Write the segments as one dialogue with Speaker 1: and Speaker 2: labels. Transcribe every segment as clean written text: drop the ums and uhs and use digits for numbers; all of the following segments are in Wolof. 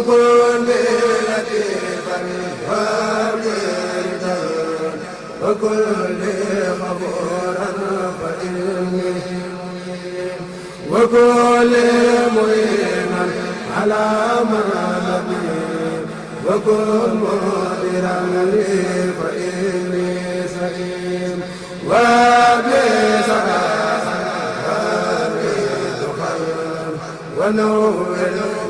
Speaker 1: وكن لطيفا وبردا وكن غفورا فإني وكن معينا على ما وكن مديرا لي فإني سليم وبسلام وبدخل ونور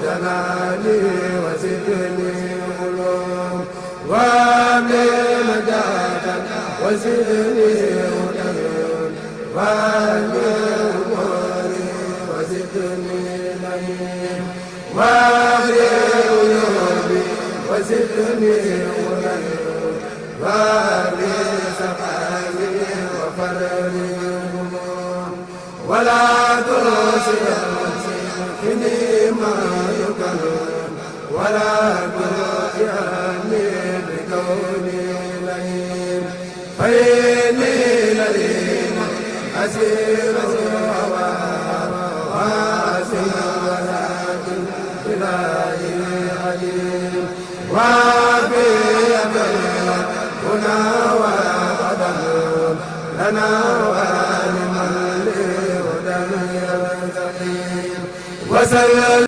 Speaker 1: جلالي وزدني علوم وبنجاة وزدني هدى وبأموري وزدني نعيم وبعيوبي وزدني هدى وبسخائي وفرني هموم ولا تنسيني ما يكرم ولا تؤيني بكوني لئيم فإني لئيم أسير الهوى وأسير ولكن إلهي عليم وفي يدي هنا وغدا لنا ولمن لي هدى يرتقي وسلم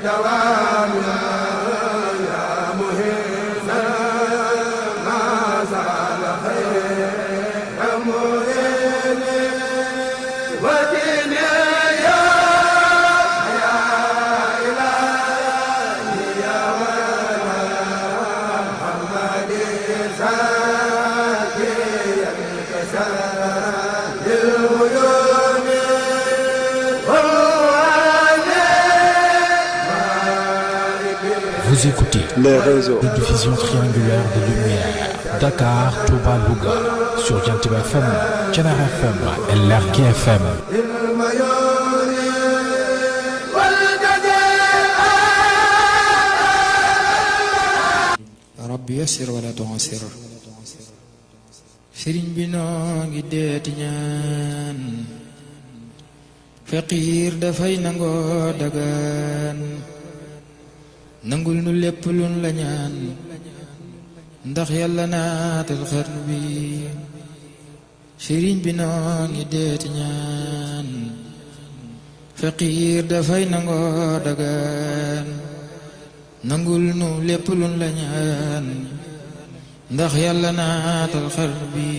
Speaker 2: دوام يا مهينا Vous écoutez
Speaker 1: les réseaux
Speaker 2: de diffusion triangulaire de lumière. Dakar, Touba, Louga. Sur Jantib FM, Thiénaba FM et Lergui FM.
Speaker 3: Rabbi yassir wala tu'assir. Sëriñ bi noo ngi deeti ñaan. Faqiir dafay nangoo dagaan. Nangul nu lépp luñ la ñaan. Ndax yàlla naatal xarnu bi. Sëriñ bi noo ngi deeti ñaan. Faqiir dafay nangoo dagaan. Nangul nu lépp luñ la ñaan. Ndax yàlla naatal xarnu bi.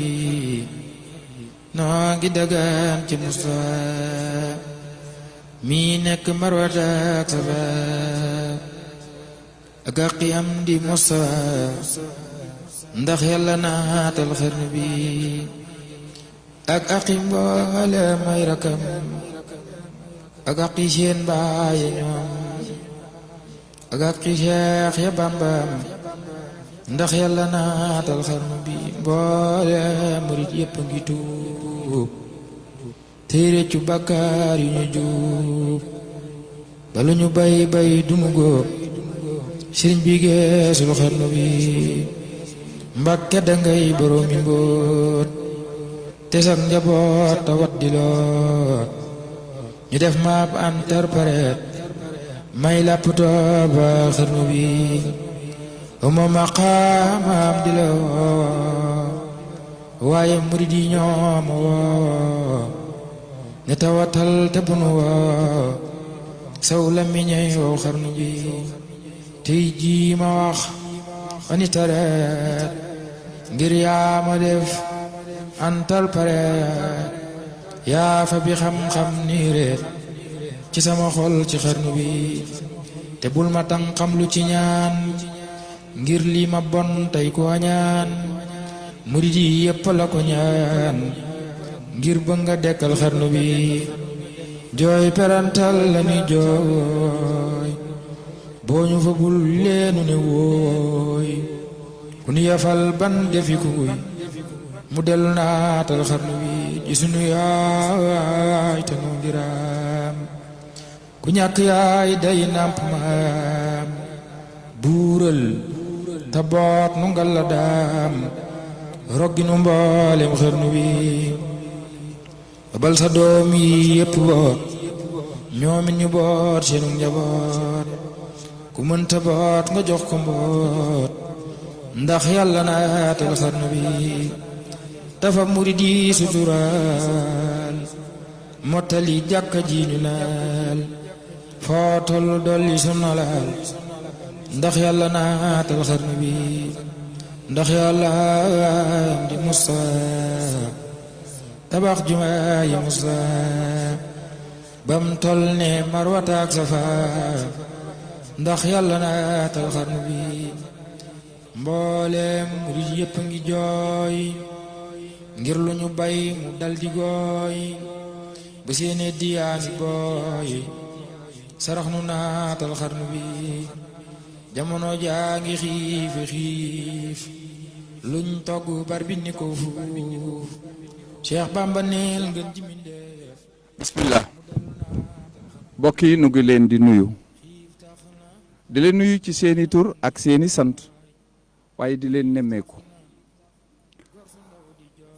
Speaker 3: Noo ngi dagaan ci Mustafa mi nekk Marwata ak Safa ak àqi am di Mustafa. Ndax yàlla naatal xarnu bi. ak àqi mboole may rakam. ak àqi seen baaye ñoom. ak àqi Seex ya Bambam. Ndax yàlla naatal xarnu bi. mboole murit yépp ngi tuub tey réccu bàkkaar yu ñu juub. balu ñu bay bay dunu góob. sëriñ bi geesul xarnu bi. Mbàkke dangay boroomi mbóot. te sax njaboot tawat di loot. ñu def maap interprète. may làpp tooba xarnu bi. uma maqaamam di la woo. waaye murid yi ñoom woo. ne tawatal te bunu woo. saw la miñey woo xarnu bi. tey jii ma wax ani tareet. ngir yaa ma def antal pareet. yaa fa bi xam-xam nii reet. ci sama xol ci xarnu bi. te bul ma tan xam lu ci ñaan. ngir lii ma bon tey ko ñaan. murid yi yépp la ko ñaan. ngir bëgg nga dekkal xarnu bi. jooy perantal la ni jooy. boo ñu fa bul leenu ne wooy. ku nu yafal ban defi kuy. mu dellu naatal xarnu bi. ji sunu yaay te nu diraam. ku ñàkk yaay day nàmp maam. buural te boot nu ngal la daam. roggi nu mboolem xarnu bi. bal sa doom yi yépp boot. ñoomit ñu boot seenu njaboot. ku mënta boot nga jox ko mboot. ndax yàlla naatal xarnu bi. dafa murid yi suturaal. mottali jàkka ji ñu naal. foo tollu dolli sunna laal. ndax yàlla naatal xarnu bi. ndax yàlla di Musa tabax jumaa yi Musa bam tol ne Marwata ak Safa. ndax yàlla naatal xarnu bi. mboolem murid yépp ngi jooy. ngir lu ñu bay mu dal di gooy. ba seene diyaa ngi booy. sarax nu naatal xarnu bi. jamono jaa ngi xiifi xiif. luñ togg bar bi ni ko fuuf. Cheikh Bamba neel ngeen ji mindeef.
Speaker 4: bismillah. mbokk yi nu ngi leen di nuyu. di leen nuyu ci seeni tur ak seeni sant. waaye di leen nemmeeku.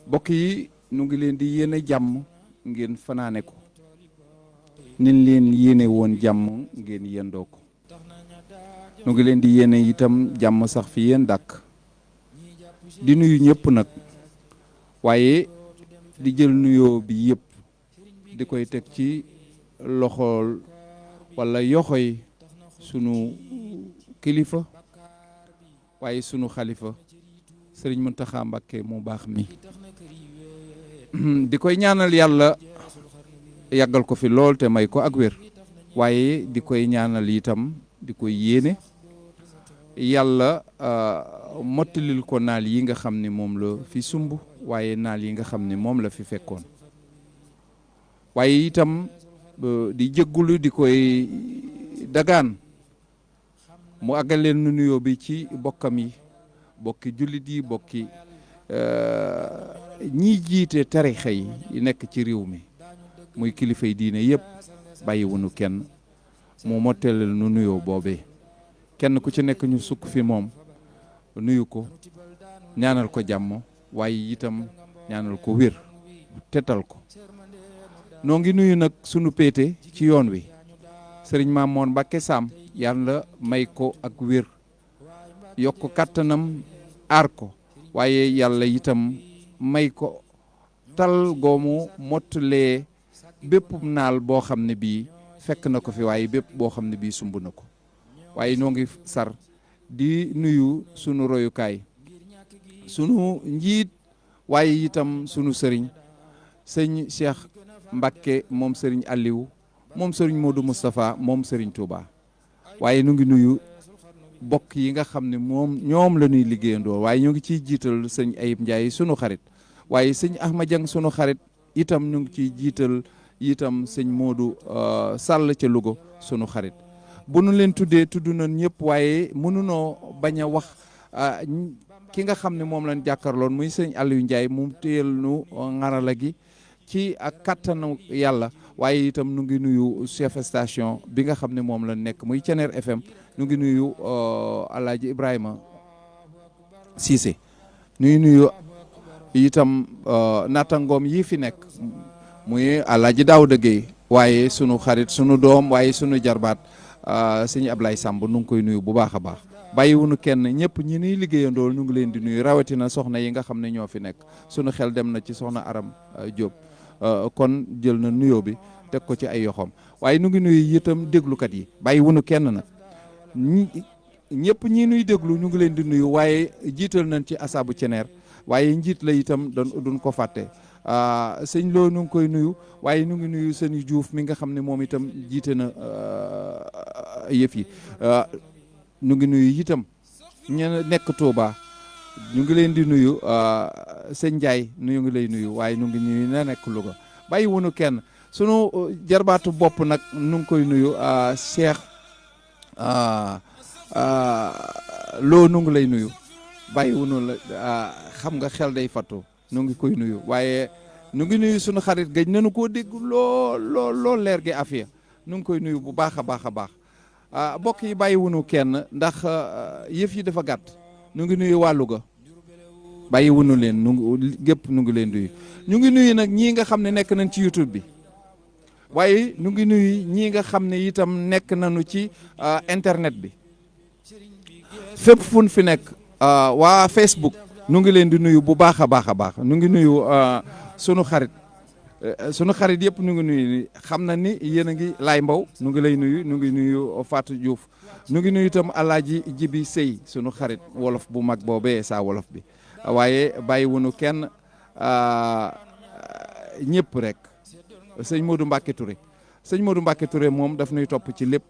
Speaker 4: mbokk yi nu ngi leen di yéene jàmm ngeen fanaane ko. nin leen yéene woon jàmm ngeen yendoo ko. nu ngi leen di yéene itam jàmm sax fi yéen dàkk. di nuyu ñëpp nag. waaye di jël nuyoo bi yëpp di koy teg ci loxool walla yoxoy sunu kilifa waaye sunu xalifa sëriñ Muntaxa Mbàkke mu baax mi. di koy ñaanal yàlla yàggal ko fi lool te may ko ak wér. waaye di koy ñaanal itam di koy yéene yàlla mottalil ko naal yi nga xam ne moom la fi sumb. waaye naal yi nga xam ne moom la fi fekkoon. waaye itam di jéggulu di koy dagaan mu àggal leen nu nuyoo bi ci bokkam yi bokki jullit yi bokki ñiy jiite tarixa yi nekk ci réew mi muy kilifay diine yëpp bàyyiwunu kenn mu mottaleel nu nuyoo boobee kenn ku ci nekk ñu sukk fi moom nuyu ko ñaanal ko jàmm waaye itam ñaanal ko wér tetal ko noo ngi nuyu nag sunu péete ci yoon wi sëriñ Mamoon Mbàkke Sam yàlla may ko ak wér yokk kàttanam aar ko waaye yàlla itam may ko tal goomu mottalee bépp naal boo xam ne bii fekk na ko fi waaye bépp boo xam ne bii sumb na ko waaye noo ngi sar di nuyu sunu royukaay sunu njiit waaye itam sunu sëriñ sëñ Cheikh Mbacke moom sëriñ Aliou moom sëriñ Modou Moustapha moom sëriñ Touba waaye nu ngi nuyu bokk yi nga xam ne ñoom la ñuy liggéeyandoo waaye ñu ngi ciy jiital sëñ Ayib Ndiaye sunu xarit waaye sëñ Ahmad Diang sunu xarit itam ñu ngi ciy jiital itam sëñ Modou Sall ca Louga sunu xarit bu nu leen tuddee tudd nañ ñëpp waaye mënunoo bañ a wax ki nga xam ne moom lañ jàkkaarloon muy sëñ Aliou Ndiaye mu téyel nu ngarala gi ci ak kattanu yàlla waaye itam nu ngi nuyu chef station bi nga xam ne moom la nekk muy Ceneer FM nu ngi nuyu Alaaji Ibrahima Cissé nuy nuyu itam natangoom yi fi nekk muy Alaaji Daouda Gueye waaye sunu xarit sunu doom waaye sunu jarbaat sëñ Ablaye Samb nu ngi koy nuyu bu baax a baax bàyyiwunu kenn ñëpp ñi nuy liggéeyandool ñu ngi leen di nuyu rawatina soxna yi nga xam ne ñoo fi nekk sunu xel dem na ci soxna Aram Diop kon jël na nuyoo bi teg ko ci ay yoxoom waaye nu ngi nuyu itam déglukat yi bàyyiwunu kenn nag ñëpp ñi nuy déglu ñu ngi leen di nuyu waaye jiital nañ ci asaabu Ceneer waaye njiit la itam duñ ko fàtte sëñ Lo nu ngi koy nuyu waaye nu ngi nuyu sëñ Diouf mi nga xam ne moom itam jiite na yëf yi ñu ngi nuyu itam ñu nekk Touba ñu ngi leen di nuyu sëñ Ndiaye ñu ngi lay nuyu waaye ñu ngi nuyu na nekk Louga bàyyi wunu kenn sunu jarbaatu bopp nag nu ngi koy nuyu Cheikh Lo nu ngi lay nuyu bàyyi wunu la xam nga xel day fattu nu ngi koy nuyu waaye nu ngi nuyu sunu xarit gëj nañu koo dégg lool leer gi afiya nu ngi koy nuyu bu baax a baax a baax mbokk yi bàyyi wunu kenn ndax yëf yi dafa gàtt nu ngi nuyu waa Louga bàyyi wunu leen gépp nu ngi leen nuyu ñu ngi nuyu nag ñii nga xam ne nekk nañ ci YouTube bi waaye nu ngi nuyu ñii nga xam ne itam nekk nañu ci internet bi fépp fun fi nekk waa Facebook nu ngi leen di nuyu bu baax a baax a baax nu ngi nuyu sunu xarit yëpp nu ngi nuyu xam na ni yéen a ngi Laay Mbow nu ngi lay nuyu nu ngi nuyu Fatou Diouf nu ngi nuyu itam Alaaji Jibi Sey sunu xarit wolof bu mag boobee saa wolof bi waaye bàyyi wunu kenn ñëpp rek sëñ Modou Mbacke Touré moom daf nuy topp ci lépp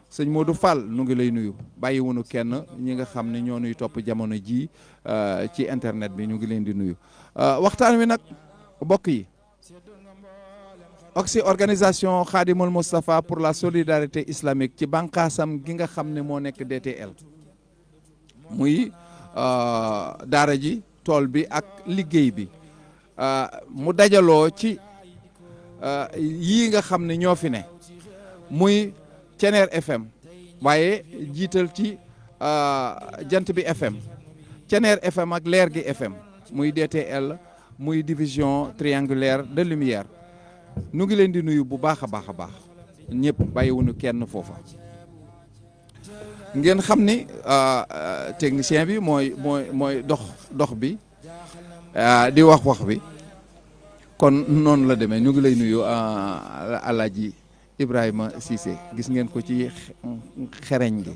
Speaker 4: sëñ Modou Fall nu ngi lay nuyu bàyyi wunu kenn ñi nga xam ne ñoo nuy topp jamono ji ci internet bi ñu ngi leen di nuyu waxtaan wi nag mbokk yi oxy organisation Khadimul Moustapha pour la solidarité islamique ci bànqaasam gi nga xam ne moo nekk DTL muy daara ji tool bi ak liggéey bi mu dajaloo ci yii nga xam ne ñoo fi ne muy Ceneer FM waaye jiital ci jant bi FM Ceneer FM ak leer gi FM muy DTL muy division triangulaire de lumière nu ngi leen di nuyu bu baax a baax a baax ñëpp bàyyiwuñu kenn foofa ngeen xam ni technicien bi mooy dox bi di wax bi kon noonu la demee ñu ngi lay nuyu Alaaji Ibrahima Cissé gis ngeen ko ci xereñ gi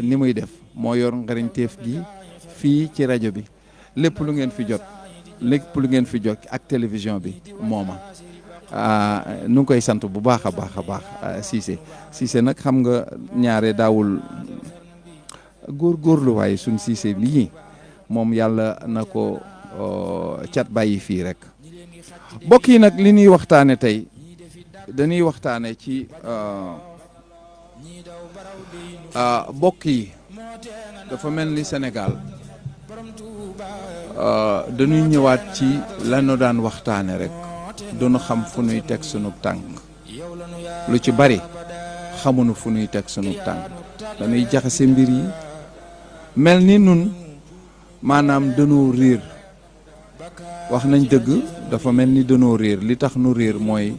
Speaker 4: ni muy def moo yor ngarañteef gi fii ci rajo bi lépp lu ngeen fi jot ak télévision bi mooma nu ngi koy sant bu baax a baax Cissé nag xam nga ñaare daawul góorgóorlu waaye suñ Cissé bii moom yàlla na ko cat bàyyi fii rek mbokk yi nag li ñuy waxtaane tey dañuy waxtaane ci bokk yi dafa mel ni Sénégal dañuy ñëwaat ci lanu daan waxtaane rek duñu xam fu nuy teg sunu tànk lu ci bari xamuñu fu nuy teg sunu tànk dañuy jaxase mbir yi mel ni nun maanaam dañoo réer wax nañ dëgg dafa mel ni dañoo réer li tax nu réer mooy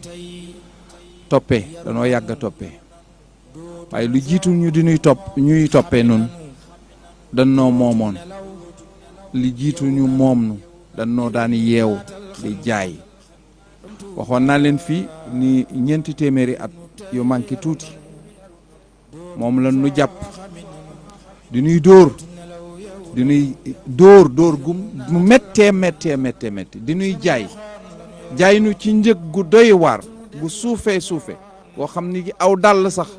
Speaker 4: toppee danoo yàgg a toppee waaye lu jiitu ñu di ñuy toppee nun danoo moomoon li jiitu ñu moom nu danoo daan yeew di jaay waxoon naa leen fii ni 4 téeméeri at yu manqué tuuti moom la nu jàpp di ñuy dóor di ñuy dóor gu mu méttee di ñuy jaay nu ci njëg gu doy waar gu suufee boo xam ni aw dàll sax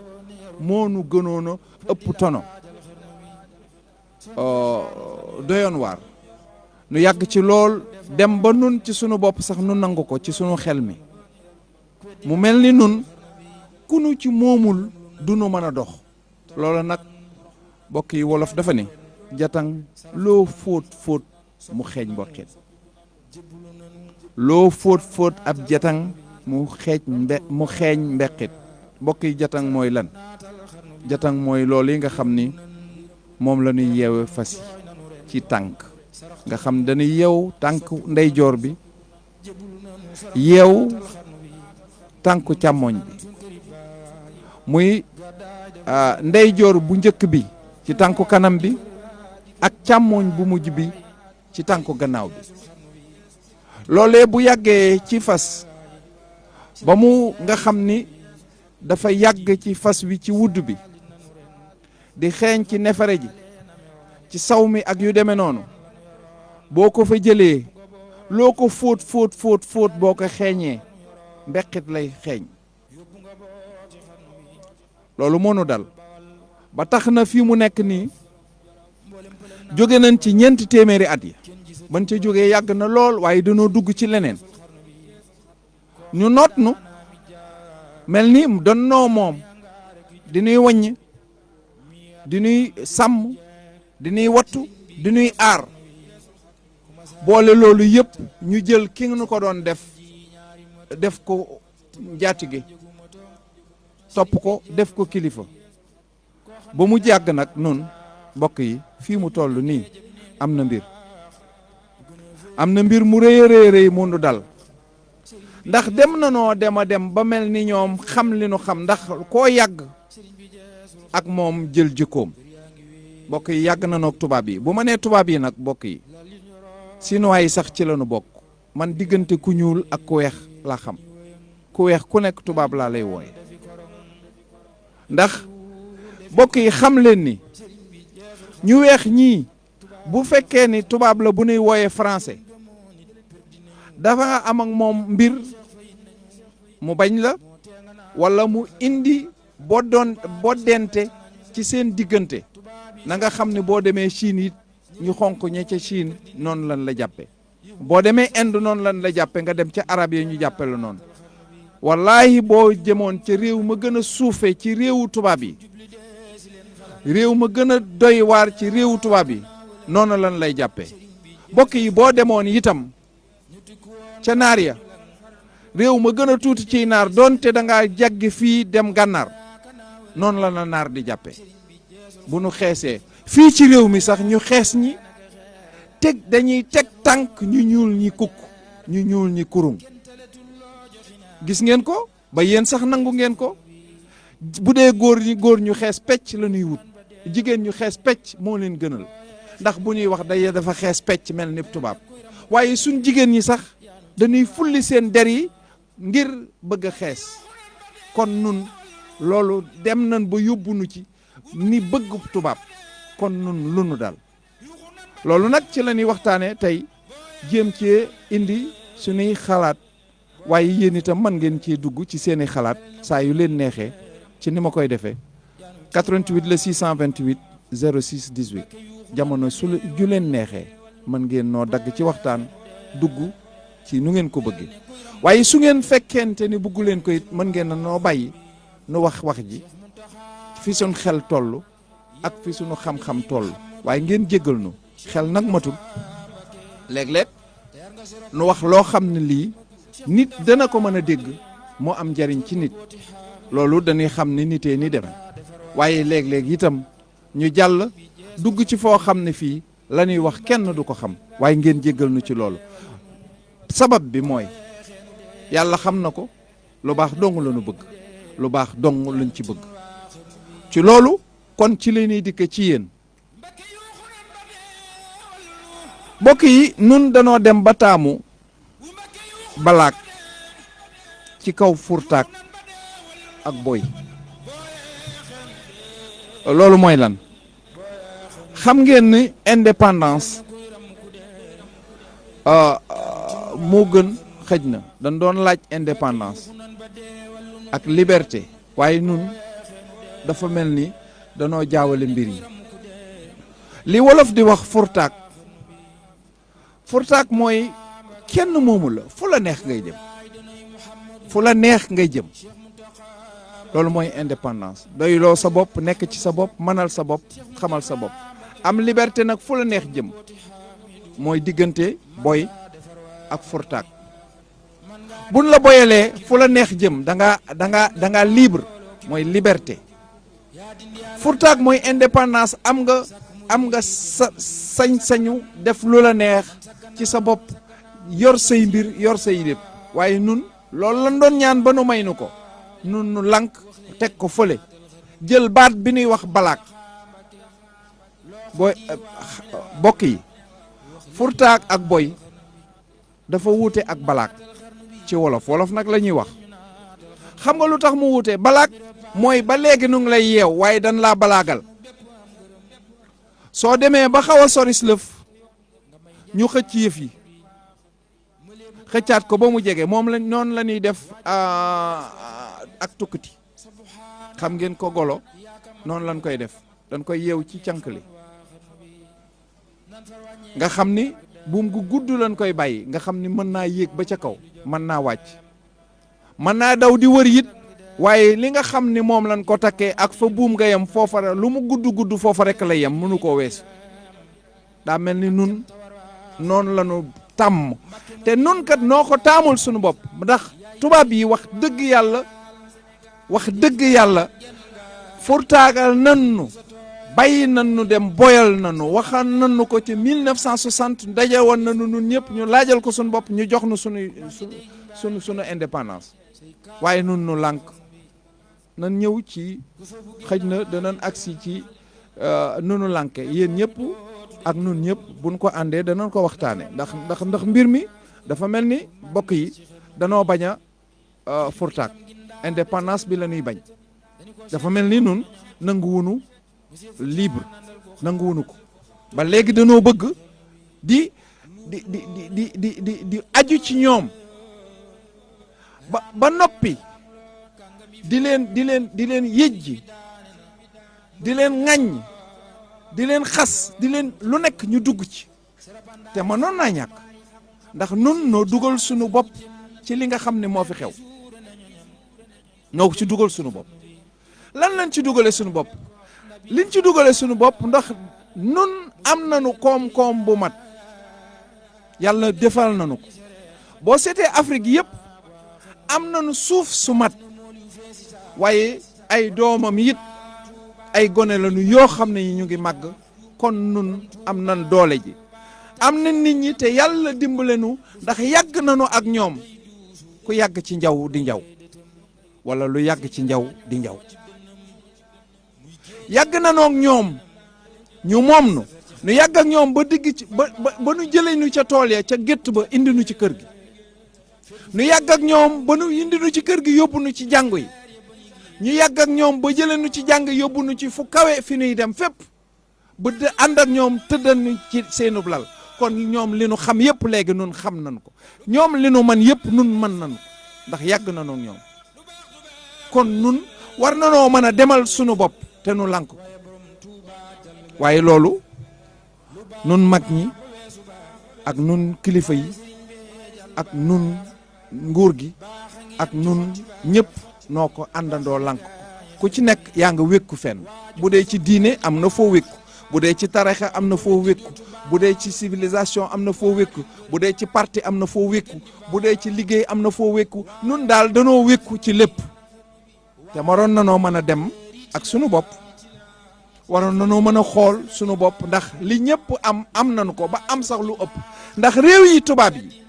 Speaker 4: moo nu gënoon a ëpp tono doyoon waar nu yàgg ci lool dem ba nun ci sunu bopp sax nu nangu ko ci sunu xel mi mu mel ni nun ku nu ci moomul du nu mën a dox loolu nag bokk yi wolof dafa ne jatang loo fóot mu xeeñ mboqit loo fóot ab jatang mu xeeñ mbeqit mbokk yi jatang mooy lan jatang mooy loolu yi nga xam ni moom la ñuy yeewe fas yi ci tànk nga xam dañuy yeew tànk ndeyjoor bi yeew tànku càmmoñ bi muy ndeyjoor bu njëkk bi ci tànku kanam bi ak càmmoñ bu mujj bi ci tànku gannaaw bi loolee bu yàggee ci fas ba mu nga xam ni dafa yàgg ci fas wi ci wudd bi di xeeñ ci nefere ji ci saw mi ak yu demee noonu boo ko fa jëlee loo ko fóot boo ko xeeñee mbeqit lay xeeñ loolu moo nu dal ba tax na fii mu nekk nii jóge nañ ci 4 téeméeri at yi ban ca jógee yàgg na lool waaye dañoo dugg ci leneen ñu noot nu mel ni danoo moom di nuy wàññ di nuy sàmm di nuy wattu di nuy aar boole loolu yëpp ñu jël ki nu ko doon def ko njaatige topp ko def ko kilifa ba mu jàgg nag nun mbokk yi fii mu toll nii am na mbir mu rëy mu nu dal ndax dem na noo dem ba mel ni ñoom xam li nu xam ndax koo yàgg ak moom jël jikkoom mbokk yi yàgg na noog tubaab yi bu ma nee tubaab yi nag mbokk yi Chinois yi sax ci la nu bokk man diggante ku ñuul ak ku weex laa xam ku weex ku nekk tubaab laa lay wooye ndax mbokk yi xam leen ni ñu weex ñii bu fekkee ni tubaab la bu nuy wooyee français dafa am ak moom mbir mu bañ la walla mu indi boddente ci seen diggante na nga xam ne boo demee Chine it ñu xonq ña ca Chine noonu lan la jàppe boo demee Inde noonu lan la jàppe nga dem ca arab yi ñu jàppe la noonu wallaahi boo jëmoon ca réew ma gën a suufe ci réewu tubaab yi réew ma gën a doy waar ci réewu tubaab yi noonu lan lay jàppee mbokk yi boo demoon itam ca naar ya réew ma gën a tuuti ciy naar doonte da ngaa jaggi fii dem gànnaar noonu la naar di jàppee bu nu xeesee fii ci réew mi sax ñu xees ñi dañuy teg tànk ñu ñuul ñi kukk ñu ñuul ñi kurum gis ngeen ko ba yéen sax nangu ngeen ko bu dee góor ñu xees pecc la ñuy wut jigéen ñu xees pecc moo leen gënal ndax bu ñuy wax dafa xees pecc mel ni tubaab waaye suñ jigéen ñi sax dañuy fulli seen der yi ngir bëgg a xees kon nun loolu dem nañ ba yóbbu nu ci ni bëgg tubaab kon nun lu nu dal loolu nag ci la ñuy waxtaanee tey jéem cee indi suñuy xalaat waaye yéen itam mën ngeen cee dugg ci seeni xalaat saa yu leen neexee ci ni ma koy defee 88 le 628 06 18 jamono ju leen neexee mën ngeen noo dagg ci waxtaan dugg ci nu ngeen ko bëggee waaye su ngeen fekkente ni bëggu leen ko it mën ngeen noo bàyyi nu wax ji fi suñ xel toll ak fi suñu xam-xam toll waaye ngeen jéggal nu xel nag matul léeg-léeg nu wax loo xam ne lii nit dana ko mën a dégg moo am njariñ ci nit loolu dañuy xam ne nitee ni dem waaye léeg-léeg itam ñu jàll dugg ci foo xam ne fii la ñuy wax kenn du ko xam waaye ngeen jéggal nu ci loolu sabab bi mooy yàlla xam na ko lu baax dong la nu bëgg lu baax dong lañ ci bëgg ci loolu kon ci la ñuy dikk ci yéen mbokk yi nun danoo dem ba taamu balaak ci kaw furtaak ak boy loolu mooy lan xam ngeen ni indépendance moo gën xëj na dañ doon laaj indépendance ak liberté waaye nun dafa mel ni danoo jaawale mbir yi li wolof di wax furtaak mooy kenn moomu la fu la neex ngay jëm fu la neex ngay jëm loolu mooy indépendance doyloo sa bopp nekk ci sa bopp mënal sa bopp xamal sa bopp am liberté nag fu la neex jëm mooy diggante boy ak furtaak buñ la boyalee fu la neex jëm da nga libre mooy liberté furtaak mooy indépendance am nga sañ-sañu def lu la neex ci sa bopp yor say mbir yor say lépp waaye nun loolu lañ doon ñaan ba nu may nu ko nun nu lànk teg ko fële jël baat bi ñuy wax balaak booy bokk yi furtaak ak boy dafa wuute ak balaak ci wolof nag la ñuy wax xam nga lu tax mu wuute balaak mooy ba léegi nu ngi lay yeew waaye dañ laa balaagal soo demee ba xaw a soris lëf ñu xëcc yëf yi xëccaat ko ba mu jege moom la noonu la ñuy def ak tukkati xam ngeen ko golo noonu lañ koy def dañ koy yeew ci cànkli nga xam ni buum gu gudd lañ koy bàyyi nga xam ni mën naa yéeg ba ca kaw mën naa wàcc mën naa daw di wër it waaye li nga xam ni moom lañ ko takkee ak fa buum nga yem foofa lu mu gudd foofa rek la yem mënu koo weesu daa mel ni nun noonu la ñu tàmm te nun kat noo ko taamul suñu bopp ndax tubaab yi wax dëgg yàlla furtaagal nannu bàyyi nannu dem boyal nannu waxaan nannu ko ci 1960 daje woon nannu nun ñëpp ñu laajal ko suñu bopp ñu jox nu sunu indépendance waaye nun nu lànk nan ñëw ci xëj na danañ agsi ci nunu lànke yéen ñëpp ak nun ñëpp buñ ko àndee danañ ko waxtaane ndax mbir mi dafa mel ni bokk yi danoo bañ a furtaak indépendance bi la ñuy bañ dafa mel ni nun nanguwunu libre nanguwunu ko ba léegi danoo bëgg di aju ci ñoom ba noppi di leen yëjji di leen ŋaññ di leen xas di leen lu nekk ñu dugg ci te mënoon naa ñàkk ndax nun noo dugal sunu bopp ci li nga xam ne moo fi xew noo ci dugal sunu bopp lan lañ ci dugale sunu bopp liñ ci dugale sunu bopp ndax nun am nañu koom-koom bu mat yàlla defal nañu ko boo seetee Afrique yëpp am nañu suuf su mat waaye ay doomam it ay gone lañu yoo xam ne ñu ngi màgg kon nun am nan doole ji am na nit ñi te yàlla dimbale nu ndax yàgg nañu ak ñoom ku yàgg ci njaw di njaw wala lu yàgg ci njaw di njaw yàgg nañu ak ñoom ñu moom nu yàgg ak ñoom ba digg ci ba nu jëlee nu ca tool ya ca gétt ba indi nu ci kër gi nu yàgg ak ñoom ba nu indi nu ci kër gi yóbbu nu ci jàngu yi ñu yàgg ak ñoom ba jëlee nu ci jàng yóbbu nu ci fu kawe fi nuy dem fépp ba ànd ak ñoom tëddal nu ci seenub lal kon ñoom li nu xam yëpp léegi nun xam nañ ko ñoom li nu man yëpp nun mën nañ ko ndax yàgg na noog ñoom kon nun war nanoo mën a demal sunu bopp te nu lànk ko waaye loolu nun mag ñi ak nun kilifa yi ak nun nguur gi ak nun ñëpp noo ko àndandoo lànk ko ku ci nekk yaa nga wékku fenn bu dee ci diine am na foo wékku bu dee ci tarixa am na foo wékku bu dee ci civilisation am na foo wékku bu dee ci parti am na foo wékku bu dee ci liggéey am na foo wékku nun daal danoo wékku ci lépp te waroon nanoo mën a dem ak sunu bopp waroon nanoo mën a xool sunu bopp ndax li ñëpp am nañu ko ba am sax lu ëpp ndax réew yi tubaab yi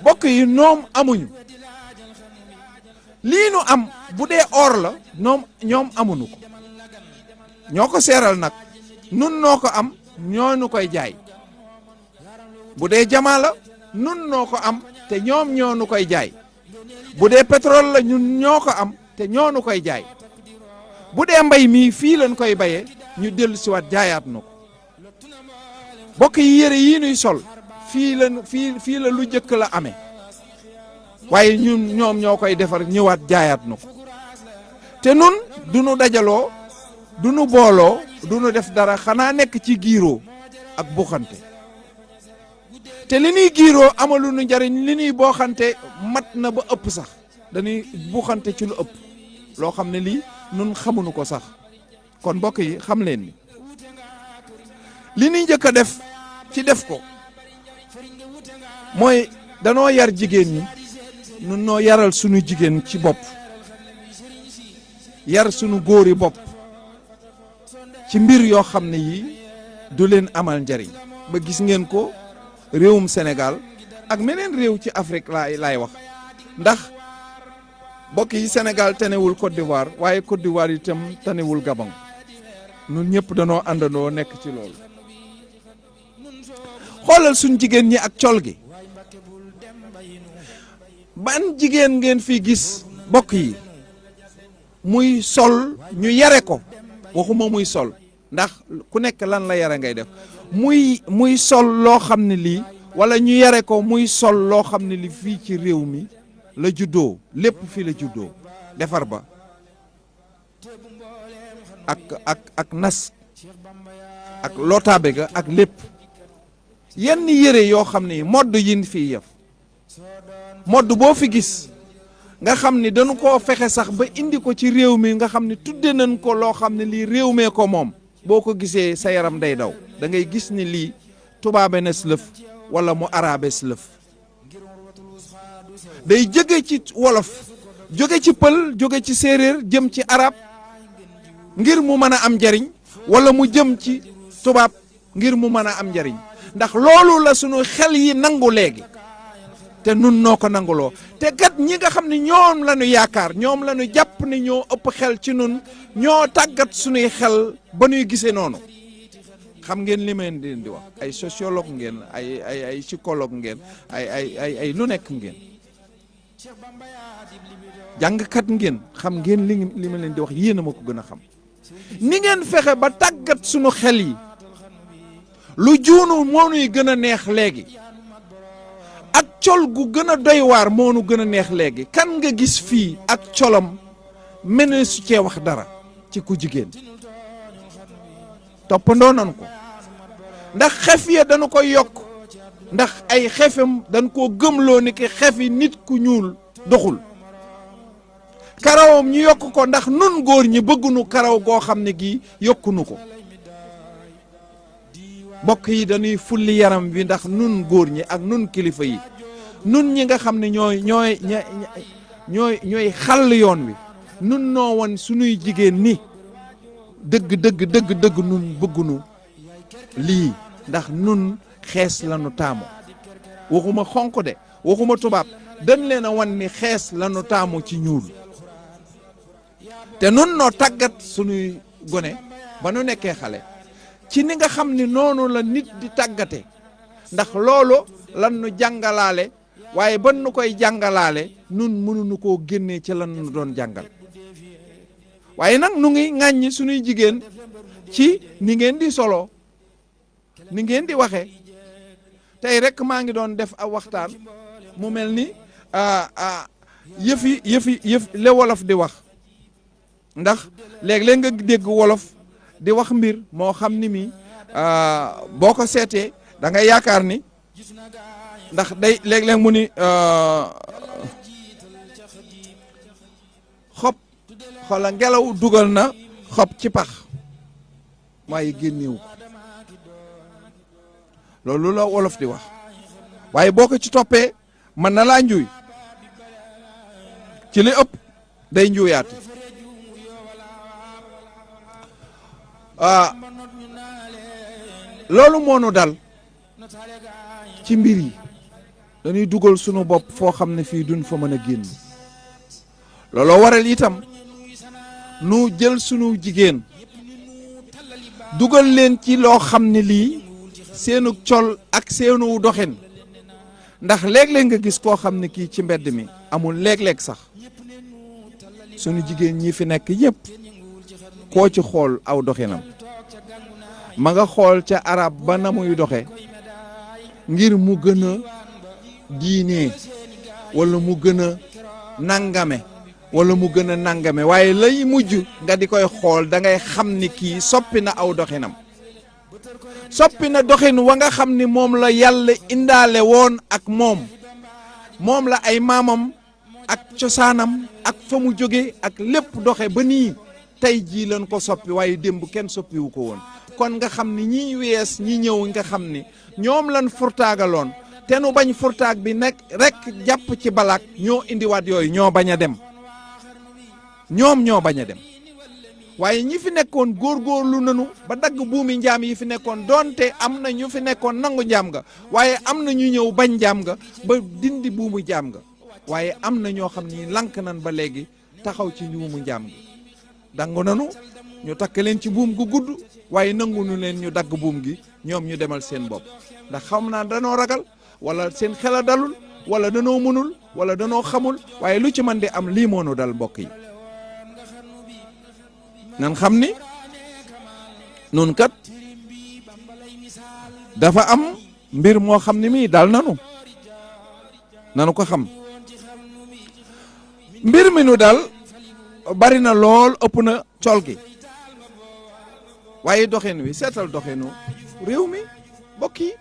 Speaker 4: bokk yi ñoom amuñu lii nu am bu dee or la ñoom amuñu ko ñoo ko seeral nag nun noo ko am ñoo nu koy jaay bu dee jamaa la nun noo ko am te ñoom ñoo nu koy jaay bu dee pétrole la ñun ñoo ko am te ñoo nu koy jaay bu dee mbay mii fii lañ koy bayee ñu dellu siwaat jaayaat na ko bokk yi yére yii nuy sol fii la lu jëkk la amee waaye ñoom ñoo koy defar ñëwaat jaayaat na ko te nun du nu dajaloo du nu booloo du nu def dara xanaa nekk ci giiroo ak buuxante te li ñuy giiroo amalu nu njariñ li ñuy booxante mat na ba ëpp sax dañuy buuxante ci lu ëpp loo xam ne lii nun xamuñu ko sax kon mbokk yi xam leen ni li ñuy njëkk a def ci def ko mooy danoo yar jigéen ñi nun noo yaral sunu jigéen ci bopp yar sunu góori bopp ci mbir yoo xam ne yii du leen amal njariñ ba gis ngeen ko réewum Sénégal ak meneen réew ci Afrique laay wax ndax mbokk yi Sénégal tanewul Côte d'Ivoire waaye Côte d'Ivoire itam tanewul Gabon nun ñëpp danoo àndandoo nekk ci loolu xoolal suñ jigéen ñi ak col gi ban jigéen ngeen fi gis mbokk yi muy sol ñu yare ko waxuma muy sol ndax ku nekk lan la yare ngay def muy sol loo xam ne lii wala ñu yare ko muy sol loo xam ne li fii ci réew mi la juddoo lépp fii la juddoo defar ba ak nas ak lotaabe ga ak lépp yenn yére yoo xam ne modd yin fii yëf modd boo fi gis nga xam ni dañu koo fexe sax ba indi ko ci réew mi nga xam ne tudde nañ ko loo xam ne lii réew mee ko moom boo ko gisee sa yaram day daw da ngay gis ni lii tubaabe na lëf wala mu arabe lëf day jóge ci wolof jóge ci pël jóge ci séeréer jëm ci arab ngir mu mën a am njariñ wala mu jëm ci tubaab ngir mu mën a am njariñ ndax loolu la sunu xel yi nangu léegi te nun noo ko nanguloo te kat ñi nga xam ne ñoom la ñu yaakaar ñoom la ñu jàpp ne ñoo ëpp xel ci nun ñoo tàggat sunuy xel ba ñuy gisee noonu xam ngeen li ma leen di wax ay sociologue ngeen ay psychologue ngeen ay lu nekk ngeen jàngkat ngeen xam ngeen li ma leen di wax yéen a ma ko gën a xam ni ngeen fexe ba tàggat sunu xel yi lu juunu moo nuy gën a neex léegi ak col gu gën a doy waar moo nu gën a neex léegi kan nga gis fii ak colam mene su cee wax dara ci ku jigéen toppandoo nan ko ndax xef ya dañu koy yokk ndax ay xefam dañ koo gëmloo ni ki xefi nit ku ñuul doxul karawam ñu yokk ko ndax nun góor ñi bëggunu karaw goo xam ne gii yokkunu ko mbokk yi dañuy fulli yaram bi ndax nun góor ñi ak nun kilifa yi nun ñi nga xam ne ñooy xàll yoon wi nun noo won sunuy jigéen ni dëgg nun bëggunu lii ndax nun xees lañu taamu waxuma xonq de waxuma tubaab dañ leen a wan ni xees lañu taamu ci ñuul te nun noo tàggat sunuy gone ba nu nekkee xale ci ni nga xam ni noonu la nit di tàggate ndax loolu lan nu jàngalaale waaye ban nu koy jàngalaale nun mënuñu koo génnee ci lan nu doon jàngal waaye nag nu ngi ŋàññi sunuy jigéen ci ni ngeen di solo ni ngeen di waxe tey rek maa ngi doon def ab waxtaan mu mel ni yëf le wolof di wax ndax léeg-léeg nga dégg wolof di wax mbir moo xam ni mi boo ko seetee da nga yaakaar ni ndax day léeg-léeg mu ni xoola ngelaw dugal na xob ci pax waaye génnewu ko loolu la wolof di wax waaye boo ko ci toppee mën na laa njuuy ci li ëpp day njuuyaate loolu moo nu dal ci mbir yi dañuy dugal sunu bopp foo xam ne fii duñ fa mën a génn looloo waral itam nu jël sunu jigéen dugal leen ci loo xam ne lii seenu col ak seenu doxin ndax léeg-léeg nga gis koo xam ne kii ci mbedd mi amul léeg-léeg sax sunu jigéen ñi fi nekk yépp koo ci xool aw doxinam ma nga xool ca arab ba na muy doxe ngir mu gën a diine wala mu gën a nangame wala mu gën a nangame waaye lay mujj nga di koy xool da ngay xam ni kii soppi na aw doxinam soppi na doxin wa nga xam ni moom la yàlla indaale woon ak moom la ay maamam ak cosaanam ak fa mu jóge ak lépp doxe ba nii tey jii lañ ko soppi waaye démb kenn soppiwu ko woon kon nga xam ni ñi wees ñi ñëw nga xam ni ñoom lan furtaagaloon te nu bañ furtaag bi nekk rek jàpp ci balaak ñoo indiwaat yooyu ñoo bañ a dem ñoo bañ a dem waaye ñi fi nekkoon góorgóorlu nanu ba dagg buumi njaam yi fi nekkoon doonte am na ñu fi nekkoon nangu njaam nga waaye am na ñu ñëw bañ njaam nga ba dindi buumu njaam nga waaye am na ñoo xam ni lank nan ba léegi taxaw ci buumu njaam gi dangu nanu ñu takk leen ci buum gu gudd waaye nangu nu leen ñu dagg buum gi ñoom ñu demal seen bopp ndax xam naa danoo ragal wala seen xel a dalul wala danoo mënul wala danoo xamul waaye lu ci mën di am lii moo nu dal mbokk yi nan xam ni nun kat dafa am mbir moo xam ni mii dal nanu ko xam mbir mi nu dal bari na lool ëpp na col gi waaye doxin wi seetal doxinu réew mi mbokk yi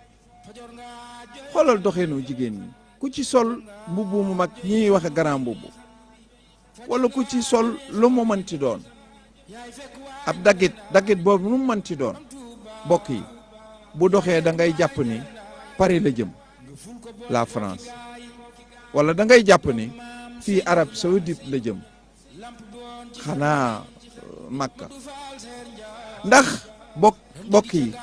Speaker 4: xoolal doxinu jigéen ñi ku ci sol mbubb mu mag ñiy waxe grand mbubb wala ku ci sol lu mu mënti doon ab daggit boobu lu mu mënti doon mbokk yi bu doxee da ngay jàpp ni Paris la jëm la France wala da ngay jàpp ni fii Arabie Saoudite la jëm xanaa Makka ndax bokk yi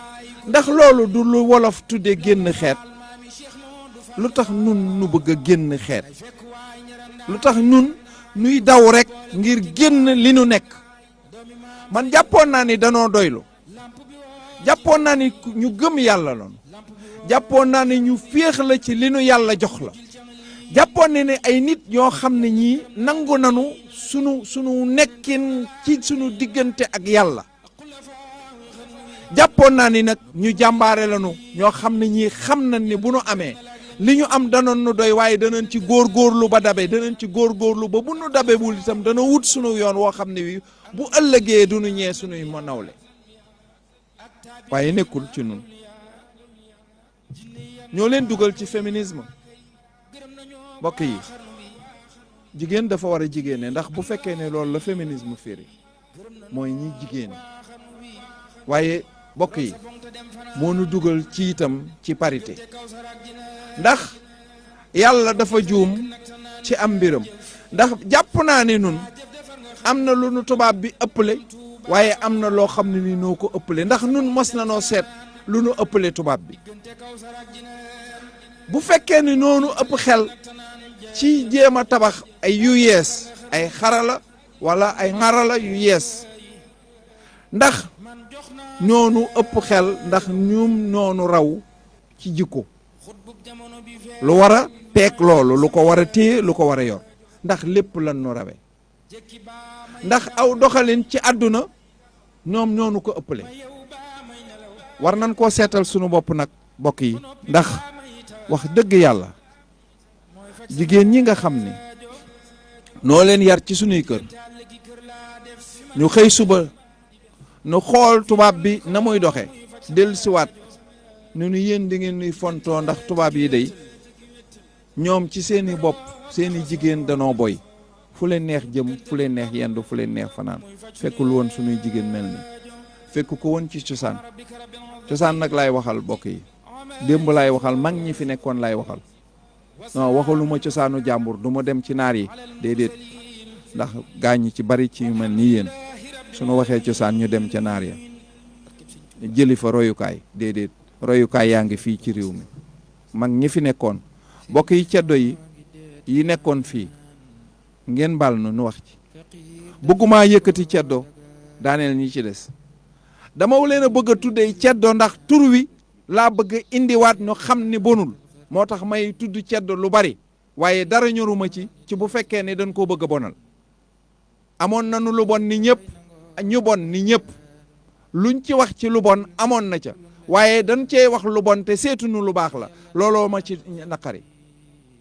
Speaker 4: ndax loolu du lu wolof tudde génn xeet lu tax nun nu bëgg a génn xeet lu tax nun nuy daw rek ngir génn li nu nekk man jàppoon naa ni danoo doylu jàppoon naa ni ñu gëm yàlla loon jàppoon naa ni ñu féex la ci li nu yàlla jox la jàppoon ne ne ay nit ñoo xam ne ñii nangu nanu sunu nekkin ci sunu diggante ak yàlla jàppoon naa ni nag ñu jàmbaare lanu ñoo xam ne ñii xam nañ ni bu nu amee li ñu am danoon nu doy waaye danañ ci góorgóorlu ba dabe danañ ci góorgóorlu ba bu nu dabe bul itam dana wut sunu yoon woo xam ne wi bu ëllëgee du nu ñee sunuy ma nawle waaye nekkul ci nun ñoo leen dugal ci féminisme mbokk yi jigéen dafa war a jigéene ndax bu fekkee ne loolu la féminisme firi mooy ñi jigéen waaye mbokk yi moo nu dugal ci itam ci parité ndax yàlla dafa juum ci am mbiram ndax jàpp naa ne nun am na lu nu tubaab bi ëppale waaye am na loo xam ne ni noo ko ëppale ndax nun mos na noo seet lu nu ëppale tubaab bi bu fekkee ni noonu ëpp xel ci jéem a tabax ay yu yees ay xarala wala ay xarala yu yees ndax ñoonu ëpp xel ndax ñoom ñoonu raw ci jikko lu war a peeg loolu lu ko war a téye lu ko war a yor ndax lépp lan nu rawe ndax aw doxalin ci àdduna ñoom ñoonu ko ëppale war nañ koo seetal sunu bopp nag mbokk yi ndax wax dëgg yàlla jigéen ñi nga xam ni noo leen yar ci sunuy kër ñu xëy suba nu xool tubaab bi na muy doxe del siwaat nu nu yéen di ngeen nuy fontoo ndax tubaab yi day ñoom ci seeni bopp seeni jigéen danoo boy fu leen neex jëm fu leen neex yendu fu leen neex fanaan fekkul woon suñuy jigéen mel ni fekk ko woon ci cosaan nag laay waxal bokk yi démb laay waxal mag ñi fi nekkoon laay waxal non waxaluma cosaanu jàmbur du ma dem ci naar yi déedéet ndax gaañ ci bari ci yu mel nii yéen suñu waxee cosaan ñu dem ca naar ya jëli fa royukaay déedéet royukaay yaa ngi fii ci réew mi mag ñi fi nekkoon bokk yi ceddo yi nekkoon fii ngeen baal nu wax ci bëgguma yëkkati ceddo daaneel ñi ci des dama leen a bëgg a tuddee ceddo ndax tur wi laa bëgg a indiwaat ñu xam ni bonul moo tax may tudd ceddo lu bari waaye dara ñoruma ci bu fekkee ne dañ koo bëgg a bonal amoon nañu lu bon ni ñëpp ñu bon ni ñëpp luñ ci wax ci lu bon amoon na ca waaye dañ cee wax lu bon te seetunu lu baax la looloo ma ci naqari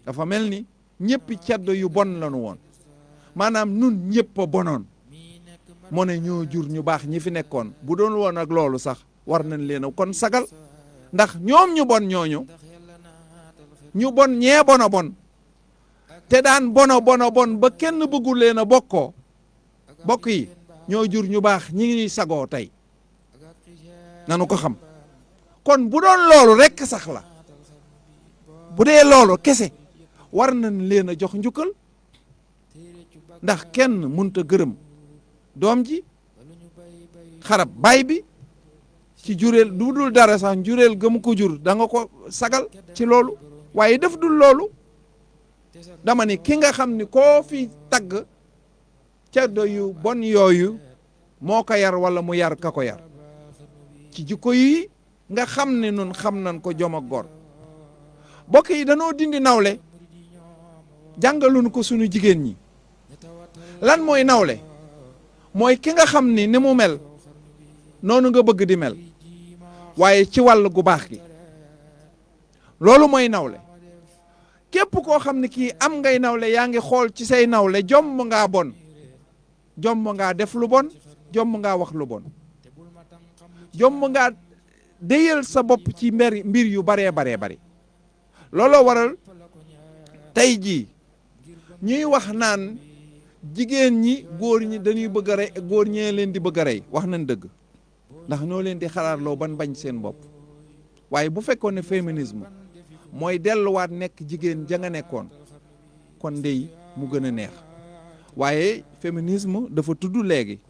Speaker 4: dafa mel ni ñëppi ceddo yu bon lañu woon maanaam nun ñëpp a bonoon moo ne ñoo jur ñu baax ñi fi nekkoon bu doon woon ak loolu sax war nañ leen a kon sagal ndax ñoom ñu bon ñooñu ñu bon ñee bona bon te daan bona bon ba kenn bëggul leen a bokkoo bokk yi ñoo jur ñu baax ñi ngi sagoo tey nanu ko xam kon bu doon loolu rekk sax la bu dee loolu kese war nañ leen a jox njukkal ndax kenn munta gërëm doom ji xarab baay bi ci jureel du dul dara sax jureel gëmu ko jur da nga ko sagal ci loolu waaye def dul loolu dama ni ki nga xam ni koo fi tagg ceddo yu bon yooyu moo ko yar wala mu yar ka ko yar ci jikko yi nga xam ne nun xam nañ ko jom ak góor bokk yi danoo dindi nawle jàngaluñu ko sunu jigéen ñi lan mooy nawle mooy ki nga xam ni mu mel noonu nga bëgg di mel waaye ci wàll gu baax gi loolu mooy nawle képp koo xam ne kii am ngay nawle yaa ngi xool ci say nawle jomb ngaa bon jomb ngaa def lu bon jomb ngaa wax lu bon jomb ngaa déyal sa bopp ci mbir yu baree bari looloo waral tey jii ñuy wax naan jigéen ñi góor ñi dañuy bëgg a rey góor ñee leen di bëgg a rey wax nañ dëgg ndax ñoo leen di xalaatloo ban bañ seen bopp waaye bu fekkoon ne féminisme mooy delluwaat nekk jigéen ja nga nekkoon kon ndey mu gën a neex waaye féminisme dafa tudd léegi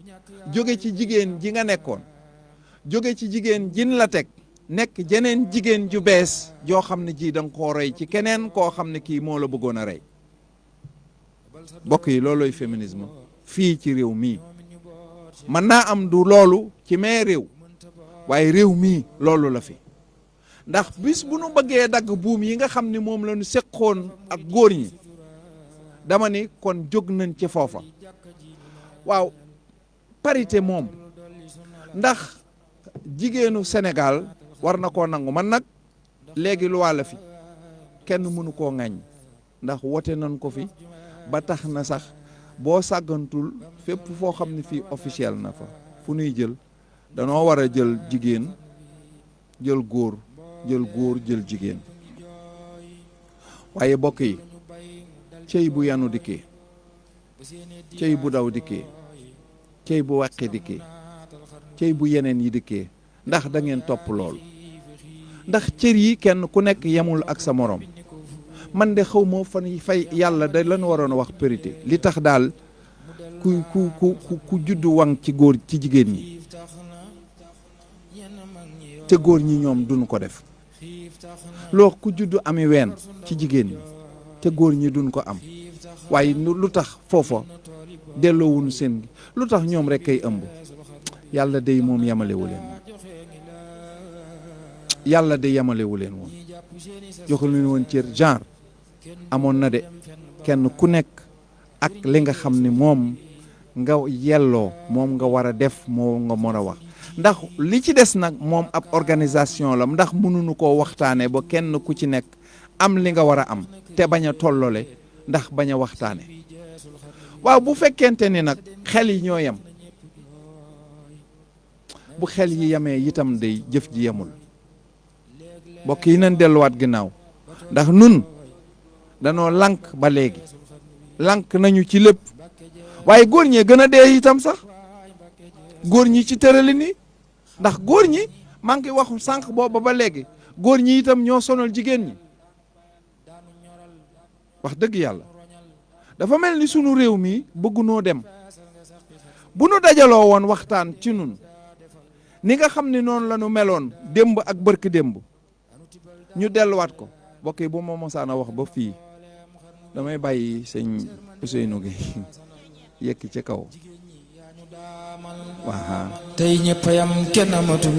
Speaker 4: jóge ci jigéen ji nga nekkoon jóge ci jigéen jin la teg nekk jeneen jigéen ju bees joo xam ne ji da nga koo rey ci keneen koo xam ne kii moo la bëggoon a rey bokk yi loolooy féminisme fii ci réew mii mën naa am du loolu ci mee réew waaye réew mii loolu la fi ndax bis bu nu bëggee dagg buum yi nga xam ne moom la ñu seqoon ak góor ñi dama ni kon jóg nañ ci foofa waaw parité moom ndax jigéenu Sénégal war na koo nangu man nag léegi lu wàll fi kenn mënu koo ŋañ ndax wote nañ ko fi ba tax na sax boo sàggantul fépp foo xam ne fii officiel na fa fu nuy jël danoo war a jël jigéen jël góor jël jigéen waaye bokk yi cey bu yanu dikkee cey bu daw dikkee cey bu wàqi dikkee cey bu yeneen yi dikkee ndax da ngeen topp loolu ndax cër yi kenn ku nekk yemul ak sa morom man de xaw ma fan fay yàlla da lan waroon a wax parité li tax daal ku juddu wang ci góor ci jigéen ñi te góor ñi ñoom duñu ko def loo ku juddu ami ween ci jigéen ñi te góor ñi duñ ko am waaye lu tax foofa delloowuñu seen lu tax ñoom rek kay ëmb yàlla day moom yamalewu leen yàlla day yamalewu leen woon joxul leen woon cër genre amoon na de kenn ku nekk ak li nga xam ne moom nga yelloo moom nga war a def moo nga mën a wax ndax li ci des nag moom ab organisation la ndax mënuñu koo waxtaane ba kenn ku ci nekk am li nga war a am te bañ a tollole ndax bañ a waxtaane waaw bu fekkente ni nag xel yi ñoo yem bu xel yi yemee itam day jëf ji yemul mbokk yi nañ delluwaat ginnaaw ndax nun danoo lànk ba léegi lànk nañu ci lépp waaye góor ñee gën a dee itam sax góor ñi ci tërali ni ndax góor ñi maa ngi waxu sànq booba ba léegi góor ñi itam ñoo sonal jigéen ñi wax dëgg yàlla dafa mel ni sunu réew mi bëggunoo dem bu nu dajaloo woon waxtaan ci nun ni nga xam ne noonu la nu meloon démb ak bërki démb ñu delluwaat ko mbokk yi bu ma mosaan a wax ba fii damay bàyyi sëñ Ousseynou gi yekki ci kaw waaw
Speaker 3: tey ñëpp yam kenn amatul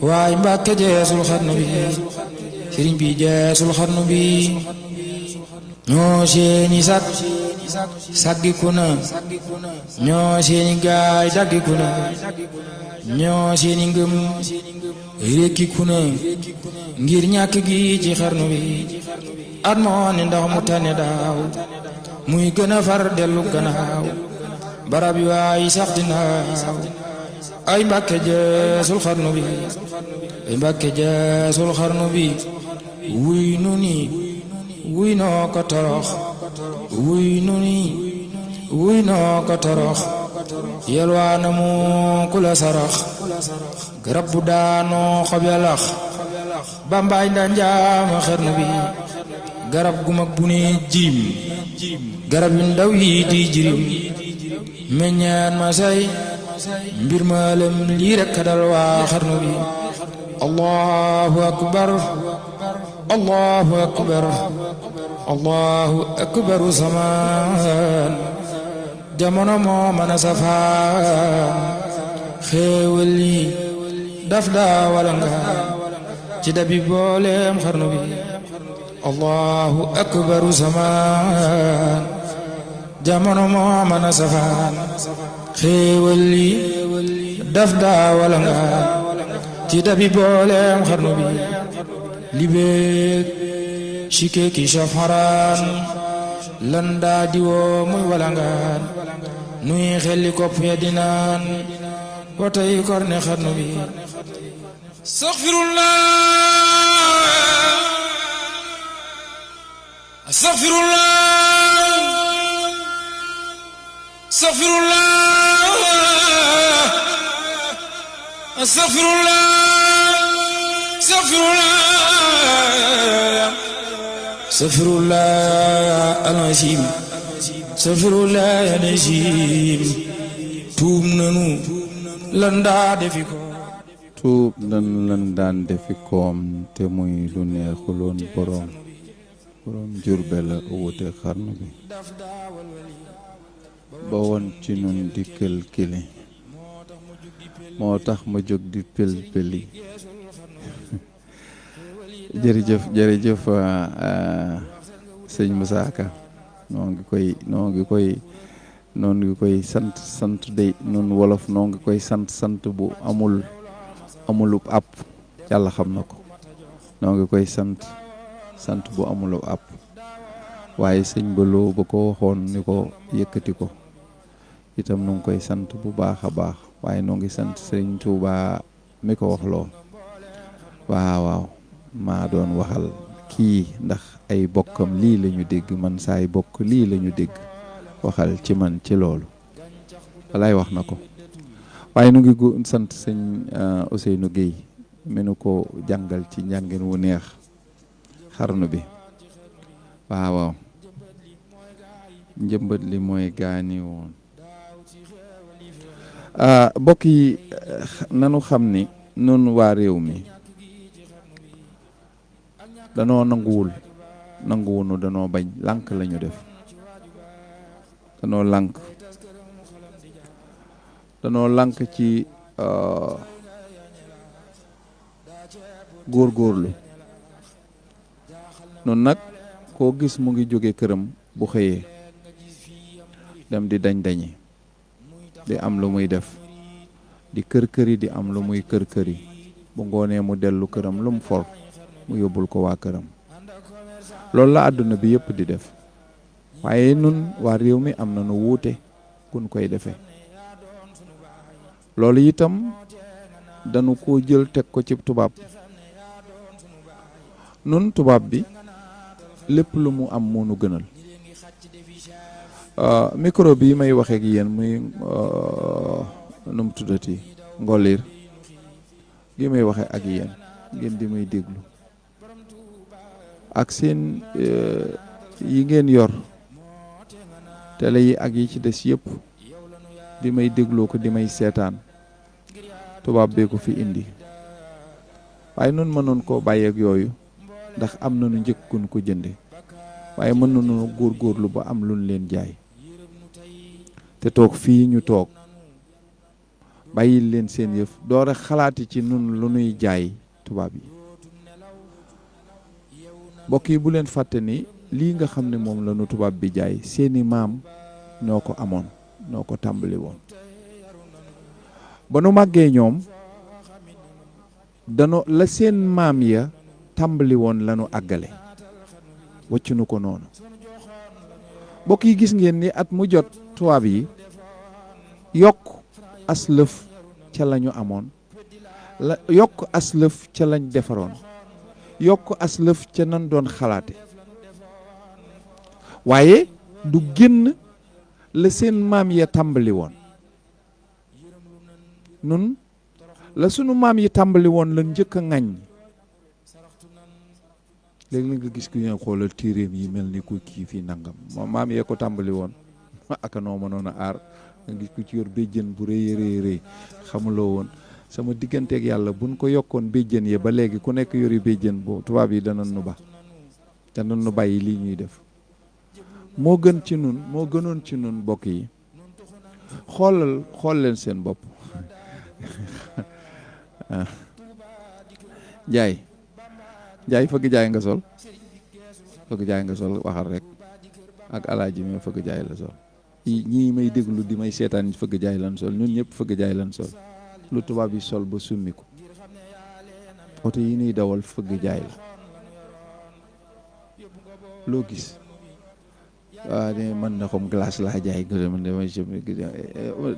Speaker 3: waaye Mbàkke jeesul xarnu bi sëriñ bi jeesul xarnu bi ñoo seeni saggiku na ñoo seeni gaay daggiku na ñoo seeni ngëm rekkiku na ngir ñàkk gi ci xarnu bi at moo ne ndax mu tane daaw muy gën a far dellu gannaaw barab yu waay sax dinaaw ay Mbàkke jeesul xarnu bi ay Mbàkke jeesul xarnu bi wuy nu ni wuy noo ko torox wuy nu ni wuy noo ko torox yelwaana mu ku la sarax garab bu daanoo xob ya lax bambaay nda njaama xarnu bi garab gu mag bu ne jirim garab yu ndaw yi di jirim meññaan ma say mbir ma lem lii rekk dal waa xarnu bi allahu akbar allahu akbar allahu akbaru zaman jamono moo mën a safaan xéewal yi daf daa wala nga ci dabi booleem xarnu bi allahu akbaru zaman jamono moo mën a safaan xéewal yi daf daa wala nga ci dabi booleem xarnu bi libeek shike ki safaraan lan daa diwoo muy walangaan nuy xelli kopp ya dinaan watay korne xarnu bi astaghfirullah astaghfirullah astaghfirullah astaghfirullah astaghfirullah astaghfirullah al-azim astaghfirullah al-azim tuub nanu lan daa defi ko
Speaker 4: tuub nan lan daan defi koom te muy lu neexuloon borom Jurbel la wute xarnu bi ba woon ci nun di kël-këli moo tax ma jóg di pël-pëli jërëjëf sëñ Moussa Ka noo ngi koy sant day nun wolof noo ngi koy sant bu amulub àpp yàlla xam na ko noo ngi koy sant bu amulub àpp waaye sëñ Baloo ba ko waxoon ni ko yëkkati ko itam nu ngi koy sant bu baax a baax waaye noo ngi sant sëñ Tuuba mi ko wax loo waaw maa doon waxal kii ndax ay bokkam lii la ñu dégg man saay bokk lii la ñu dégg waxal ci man ci loolu walaay wax na ko waaye nu ngi sant sëñ Ousseynou Guèye mi nu ko jàngal ci njàngin wu neex xarnu bi waaw njëmbat li mooy gaani woon mbokk yi nanu xam ni nun waa réew mi danoo nanguwunu danoo bañ lànk lañu def danoo lànk ci góorgóorlu noonu nag koo gis mu ngi jóge këram bu xëyee dem di dañ-dañi di am lu muy def di kër-këri di am lu muy kër-këri bu ngoonee mu dellu këram lu mu for mu yóbbul ko waa këram loolu la àdduna bi yëpp di def waaye nun waa réew mi am na nu wuute kun koy defee loolu itam dañu ko jël teg ko ci tubaab nun tubaab bi lépp lu mu am moo nu gënal micro bi may waxee ak yéen muy nu mu tuddati Ngoliir gi may waxee ak yéen ngeen di may déglu ak seen yi ngeen yor télé yi ak yi ci des yëpp di may dégloo ko di may seetaan tubaab bee ko fi indi waaye nun mënoon koo bàyyi ak yooyu ndax am nañu njëkkun ko jënde waaye mën nañu góorgóorlu ba am luñ leen jaay te toog fii ñu toog bàyyil leen seen yëf door a xalaati ci nun lu nuy jaay tubaab yi mbokk yi bu leen fàtte ni lii nga xam ne moom la nu tubaab bi jaay seeni maam ñoo ko amoon ñoo ko tàmbali woon ba nu màggee ñoom dano la seen maam ya tàmbali woon la nu àggale wacc nu ko noonu mbokk yi gis ngeen ni at mu jot tubaab yi yokk aslëf ca la ñu amoon la yokk aslëf ca lañ defaroon yokk aslëf ca nan doon xalaate waaye du génn la seen maam ya tàmbali woon nun la sunu maam yi tàmbali woon la njëkk a ŋaññ léegi la nga gis ku ñu xoolal téeréem yi mel ni ku kii fii nangam moom maam yee ko tàmbali woon aka noo mënoon a aar nga gis ku ci yor béjjën bu rëy rëy rëy xamuloo woon sama digganteeg yàlla buñ ko yokkoon béjjën yi ba léegi ku nekk yori béjjën bu tubaab yi danañ nu ba danañ nu bàyyi lii ñuy def moo gën ci nun moo gënoon ci nun mbokk yi xool leen seen bopp jaay fëgg jaay nga sol waxal rek ak alaaji mi fëgg jaay la sol ñii may déglu di may seetaan fëgg jaay lan sol ñun ñëpp fëgg jaay lan sol lu tubaab yi sol ba summi ko oto yi ñuy dawal fëgg jaay la loo gis waaw de mën na comme glace laa jaay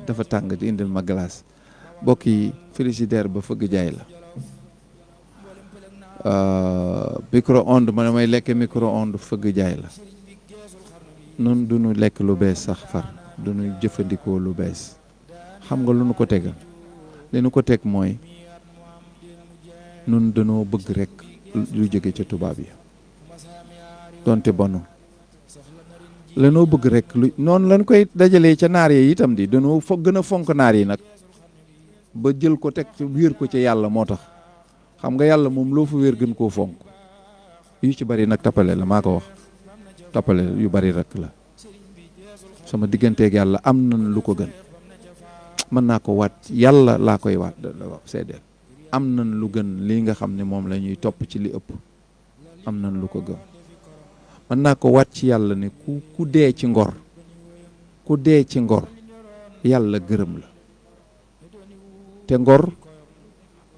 Speaker 4: dafa tàng di indil ma glace bokk yi frigidaire ba fëgg jaay la micro-ondes ma damay lekk micro-ondes fëgg jaay la nun duñu lekk lu bees sax far duñu jëfandikoo lu bees xam nga lu nu ko tegal li nu ko teg mooy nun dañoo bëgg rek lu jóge ca tubaab yi donte bonu lanoo bëgg rek lu noonu lañ koy dajalee ca naar yi itam di dañoo gën a fonk naar yi nag ba jël ko teg wéer ko ca yàlla moo tax xam nga yàlla moom loo fa wéer gën koo fonk yu ci bari nag tappale la maa ko wax tappale yu bari rek la sama digganteeg yàlla am na lu ko gën mën naa ko waat yàlla laa koy waat seedeel am na lu gën lii nga xam ne moom la ñuy topp ci li ëpp am na lu ko gën mën naa ko waat ci yàlla ne ku dee ci ngor yàlla gërëm la te ngor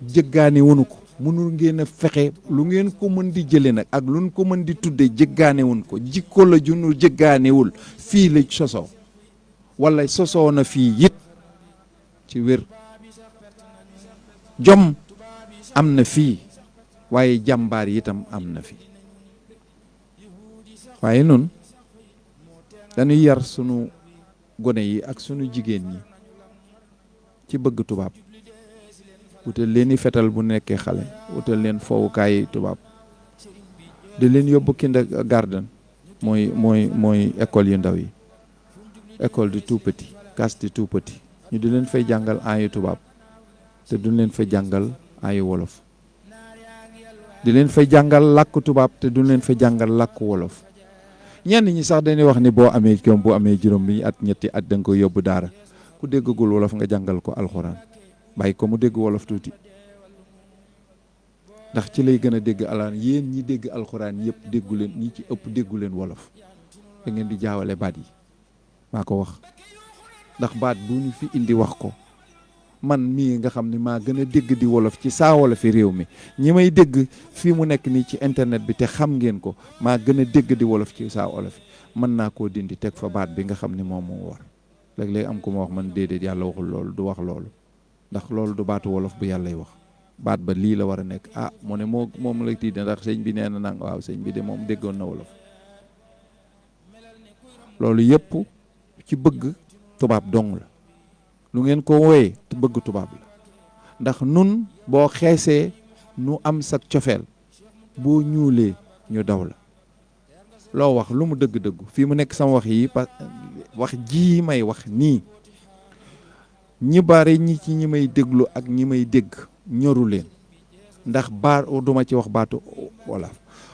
Speaker 4: jëggaane wunu ko mënul ngeen a fexe lu ngeen ko mën di jële nag ak lu ko mën di tudde jëggaane wun ko jikko la junu jëggaanewul fii la sosoo wala sosoo na fii it ci wér jom am na fii waaye jàmbaar yi itam am na fi waaye nun dañuy yar sunu gone yi ak sunu jigéen ñi ci bëgg tubaab wutal leen i fetal bu nekkee xale wutal leen fowukaay tubaab di leen yóbbu kindergarten mooy école yu ndaw yi école du tout petit classe du tout petit ñu di leen fay jàngal aayu tubaab te duñ leen fa jàngal aayu wolof di leen fay jàngal làkk tubaab te duñ leen fa jàngal làkk wolof ñenn ñi sax dañuy wax ni boo amee juróom bi at ñetti at da nga ko yóbbu daara ku déggagul wolof nga jàngal ko alxuraan bàyyi ko mu dégg wolof tuuti ndax ci lay gën a dégg alaan yéen ñi dégg alxuraan yëpp déggu leen ñi ci ëpp déggu leen wolof da ngeen di jaawale baat yi maa ko wax ndax baat bu ñu fi indi wax ko man mii nga xam ne maa gën a dégg di wolof ci saa wolofi réew mi ñi may dégg fii mu nekk nii ci internet bi te xam ngeen ko maa gën a dégg di wolof ci saa wolof mën naa koo dindi teg fa baat bi nga xam ne moom moo war léeg-léeg am ku ma wax man déedéet yàlla waxul loolu du wax loolu ndax loolu du baatu wolof bu yàllay wax baat ba lii la war a nekk mu ne moom la tiide ndax sëñ bi nee na nang waaw sëñ bi de moom déggoon na wolof loolu yëpp ci bëgg tubaab dong la lu ngeen ko wooyee te bëgg tubaab la ndax nun boo xeesee nu am sa cofeel boo ñuulee ñu daw la loo wax lu mu dëgg-dëggu fii mu nekk sama wax yi wax ji may wax nii ñi bare ñi ci ñi may déglu ak ñi may dégg ñoru leen ndax duma ci wax baatu wolof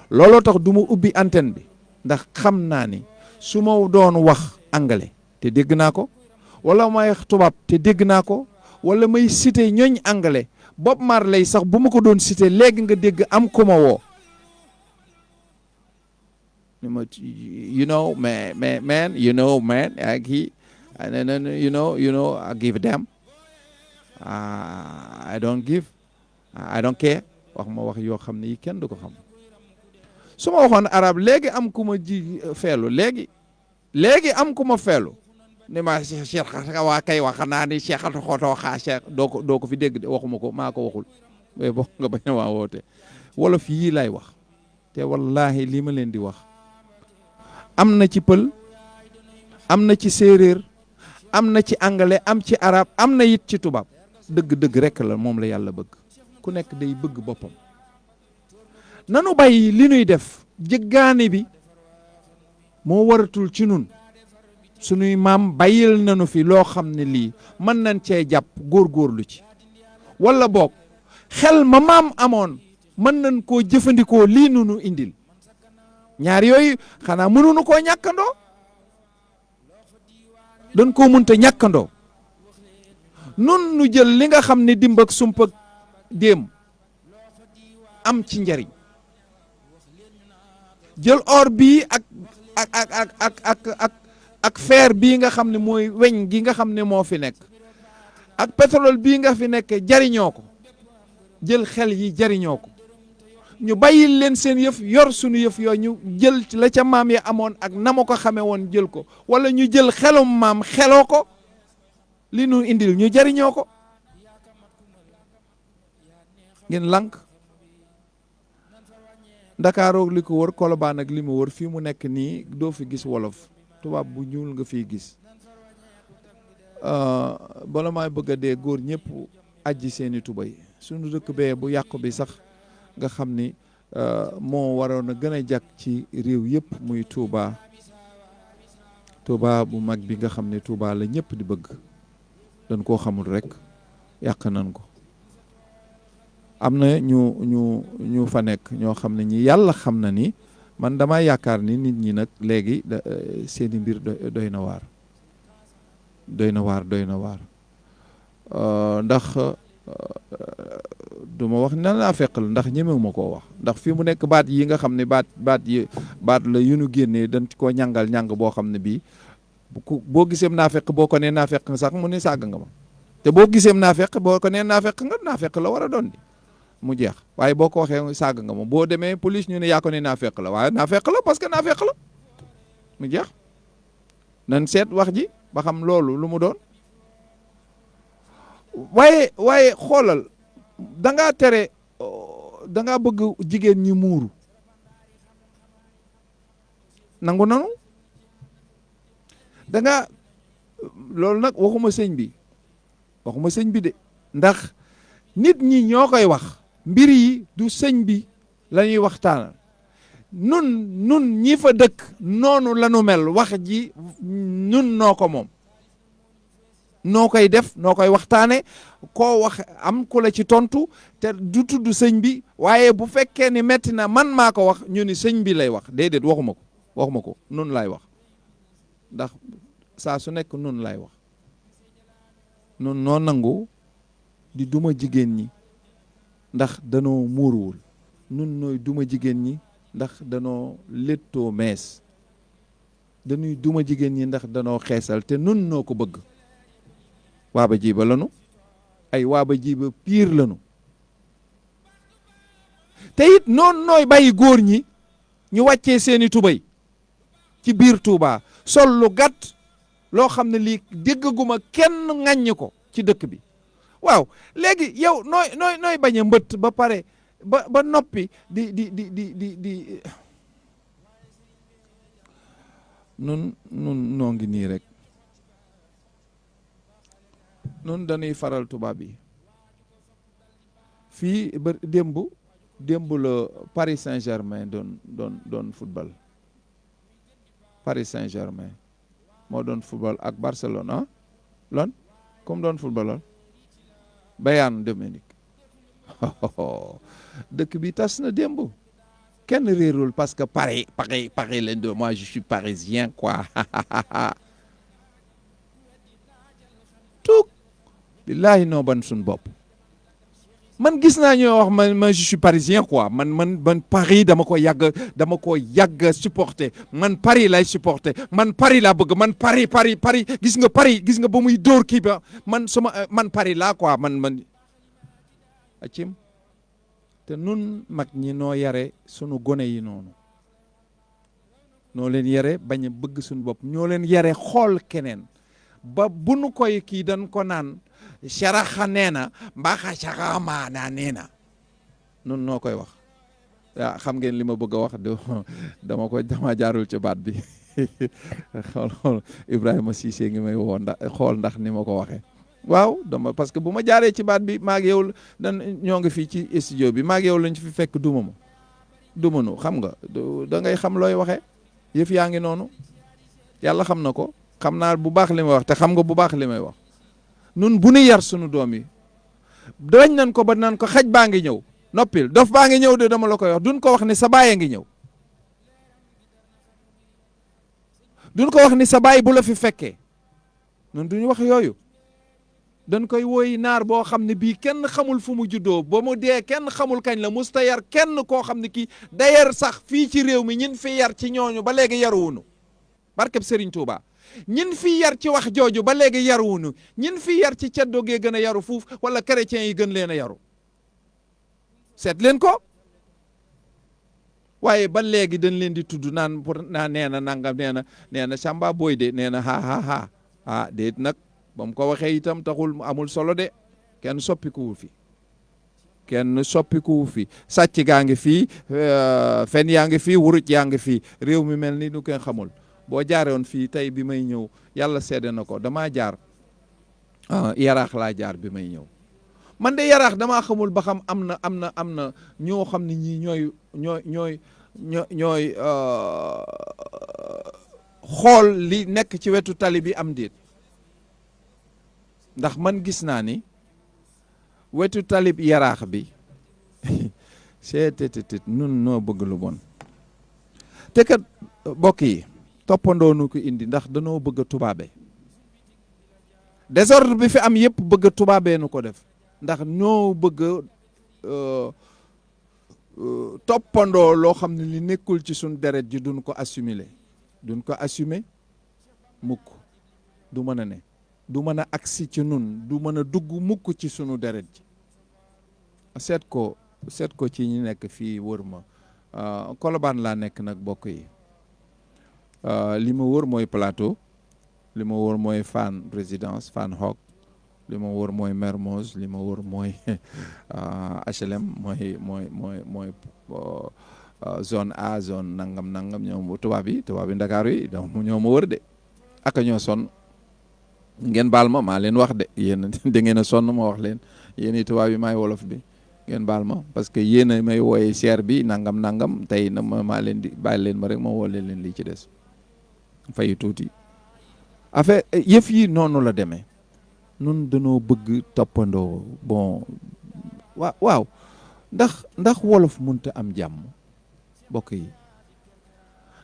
Speaker 4: looloo tax du ma ubbi antenne bi ndax xam naa ni su ma doon wax anglais te dégg naa ko wala may wax tubaab te dégg naa ko wala may cité ñooñ anglais Bob Marley sax bu ma ko doon cité léegi nga dégg am ku ma woo you know man you know man ak he and then you know I give them I don't care wax ma wax yoo xam ne yi kenn du ko xam su ma waxoon arab léegi am ku ma ji feelu léegi am ku ma feelu ni ma cheikh waa kay wax naa ni cheikh xootoo xaa cheikh doo ko fi dégg de waxuma ko maa ko waxul mais boo nga bañ a waa woote wolof yii lay wax te wallahi lii ma leen di wax am na ci pël am na ci séeréer am na ci anglais am ci arab am na it ci tubaab dëgg-dëgg rekk la moom la yàlla bëgg ku nekk day bëgg boppam nanu bàyyi li nuy def jëggaane bi moo waratul ci nun sunuy maam bàyyil nanu fi loo xam ne lii mën nañ cee jàpp góorgóorlu ci walla boog xel ma maam amoon mën nañ koo jëfandikoo lii nunu indil ñaar yooyu xanaa mënuñu koo ñàkkandoo dañ koo mënta ñàkkandoo nun nu jël li nga xam ne dimb ak sump ak déem am ci njariñ jël or bii ak fer bii nga xam ne mooy weñ gi nga xam ne moo fi nekk ak pétrole bii nga fi nekk jariñoo ko jël xel yi jariñoo ko ñu bàyyil leen seen yëf yor sunu yëf yooyu ñu jël ci la ca maam ya amoon ak na ma ko xamee woon jël ko wala ñu jël xelum maam xeloo ko li nu indil ñu jariñoo ko ngeen lànk Ndakaaroog li ko wër Kolobaan ak li mu wër fii mu nekk nii doo fi gis wolof tubaab bu ñuul nga fiy gis bala maay bëgg a dee góor ñëpp ajji seeni tubay sunu dëkk bee bu yàqu bi sax nga xam ni moo waroon a gën a jàkk ci réew yëpp muy Touba bu mag bi nga xam ne Touba la ñëpp di bëgg dañ koo xamul rek yàq nañ ko am na ñu fa nekk ñoo xam ne ñi yàlla xam na ni man dama yaakaar ni nit ñi nag léegi seeni mbir doy na waar ndax du ma wax ne naa fekk la ndax ñemewu ma koo wax ndax fi mu nekk baat yi nga xam ne baat la yu nu génnee dañ koo ñàngal ñàng boo xam ne bii boo giseem naa fekk boo ko nee naa fekk sax mu ne sàgg nga ma te boo giseem naa fekk boo ko nee naa fekk la war a doon di mu jeex waaye boo ko waxee sàgg nga ma boo demee police ñu ne yaa ko ne naa fekk la waaye naa fekk la parce que naa fekk la mu jeex nan seet wax ji ba xam loolu lu mu doon waaye xoolal dangaa tere dangaa bëgg jigéen ñi muuru nangu nanu dangaa loolu nag waxuma sëñ bi de ndax nit ñi ñoo koy wax mbir yi du sëñ bi la ñuy waxtaanal nun ñi fa dëkk noonu la nu mel wax ji nun noo ko moom noo koy def noo koy waxtaane koo wax am ku la ci tontu te du tudd sëñ bi waaye bu fekkee ni metti na man maa ko wax ñu ni sëñ bi lay wax déedéet waxuma ko nun lay wax ndax saa su nekk nun lay wax nun noo nangu di duma jigéen ñi ndax danoo muuruwul nun nooy duma jigéen ñi ndax danoo léttoo mees dañuy duma jigéen ñi ndax danoo xeesal te nun noo ko bëgg waaba jiiba lanu ay waaba jiiba piir lanu te it noonu nooy bàyyi góor ñi ñu wàccee seeni tubay ci biir Touba sol lu gàtt loo xam ne lii déggaguma kenn ŋàññi ko ci dëkk bi waaw léegi yow nooy bañ a mbëtt ba pare ba noppi di nun noo ngi nii rek noonu dañuy faral tubaab yi fii ba démb la Paris Saint-Germain doon football Paris Saint-Germain moo doon football ak Barcelone ah lon comme doon football Bayern Dominique dëkk bi tas na démb kenn réerul parce que Paris leen do moi je suis parisien quoi tout billahi noo ban suñ bopp man gis naa ñoo wax man je suis parisien quoi man Paris dama ko yàgg supporter man Paris lay supporter man Paris laa bëgg man Paris gis nga ba muy dóor kii ba man Paris laa quoi man acim te nun mag ñi noo yare sunu gone yi noonu noo leen yare bañ a bëgg suñu bopp ñoo leen yare xool keneen ba bu nu koy kii dañ ko naan sharaxa nee na mbaaxa sharaxamaana nee na nun noo koy wax waaw xam ngeen li ma bëgg a wax dama jaarul ci baat bi xool Ibrahima Cissé ngi may woo ndax ni ma ko waxee waaw parce que bu ma jaaree ci baat bi maag yow ñoo ngi fii ci studio bi maag yow lañ fi fekk dumanu xam nga da ngay xam looy waxee yëf yaa ngi noonu yàlla xam na ko xam naa bu baax li may wax te xam nga bu baax li may wax nun bu nu yar sunu doom yi dañ nañ ko ba nan ko xaj baa ngi ñëw noppil dof baa ngi ñëw de dama la koy wax duñ ko wax ni sa baay ngi ñëw duñ ko wax ni sa baay bu la fi fekkee nun duñu wax yooyu dañ koy woy naar boo xam ne bii kenn xamul fu mu juddoo ba mu dee kenn xamul kañ la musta yar kenn koo xam ne kii d'ailleurs sax fii ci réew mi ñin fi yar ci ñooñu ba léegi yaruwunu barkeb Serigne Touba ñin fi yar ci wax jooju ba léegi yaruwunu ñin fi yar ci ceddoo gee gën a yaru fuuf wala chrétiens yi gën leen a yaru seet leen ko waaye ba léegi dañ leen di tudd naan nee na nangam nee na Samba Boy de nee na ha déet nag ba mu ko waxee itam taxul amul solo de kenn soppikuwu fi sàcc gaa ngi fii fen yaa ngi fii wuruj yaa ngi fii réew mi mel ni nu kenn xamul boo jaaroon fii tey bi may ñëw yàlla seede na ko damaa jaar yaraax laa jaar bi may ñëw man de yaraax damaa xamul ba xam am na ñoo xam ne ñii ñooy xool li nekk ci wetu tali bi am déet ndax man gis naa ni wetu talib yaraax bi seetetetet nun noo bëgg lu bon te kat bokk yi toppandoo nu ko indi ndax danoo bëgg a tubaabe désordre bi fi am yëpp bëgg a tubaabee nu ko def ndax ñoo bëgg toppandoo loo xam ne li nekkul ci suñ deret ji duñ ko assumer mukk du mën a ne du mën a agsi ci nun du mën a dugg mukk ci sunu deret ji seet ko ci ñi nekk fii wër ma Colobane laa nekk nag bokk yi li ma wër mooy Plateau li ma wër mooy Fann Résidence Fann Hock li ma wër mooy Mermoz li ma wër mooy HLM mooy zone A zone nangam ñoom tubaab yi Ndakaaru yi donc ñoo ma wër de aka ñoo sonn ngeen baal ma maa leen wax de yéen da ngeen a sonn ma wax leen yéen tubaab yi maay wolof bi ngeen baal ma parce que yéen a may wooye cher bi nangam tey na maa leen di bàyyi leen ma rek ma woo leen lii ci des fay tuuti affaire yëf yi noonu la demee nun dañoo bëgg toppandoo bon waaw ndax wolof mënta am jàmm bokk yi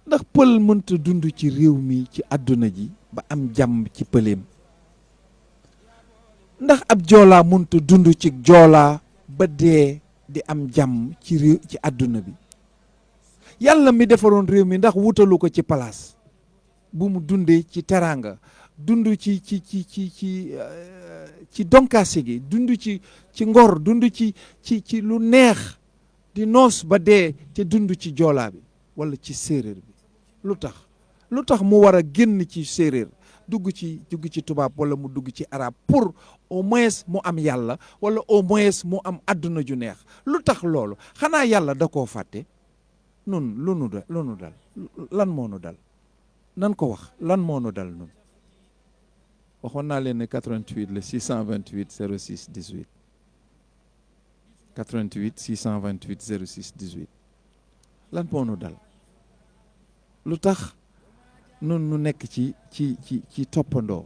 Speaker 4: ndax pël mënta dund ci réew mi ci àdduna ji ba am jàmm ci pëleem ndax ab joolaa mënta dund ci joolaa ba dee di am jàmm ci réew ci àdduna bi yàlla mi defaroon réew mi ndax wutalu ko ci palaas bu mu dundee ci teraanga dund ci donkaase gi dund ci ngor dund ci lu neex di noos ba dee te dund ci joolaa bi wala ci séeréer bi lu tax mu war a génn ci séeréer dugg ci tubaab wala mu dugg ci arab pour au moins mu am yàlla wala au moins mu am àdduna ju neex lu tax loolu xanaa yàlla da koo fàtte nun lu nu dal lan moo nu dal nan ko wax lan moo nu dal nun waxoon naa leen ne 88 le 628 06 18 88 628 06 18 lan moo nu dal lu tax nun nu nekk ci toppandoo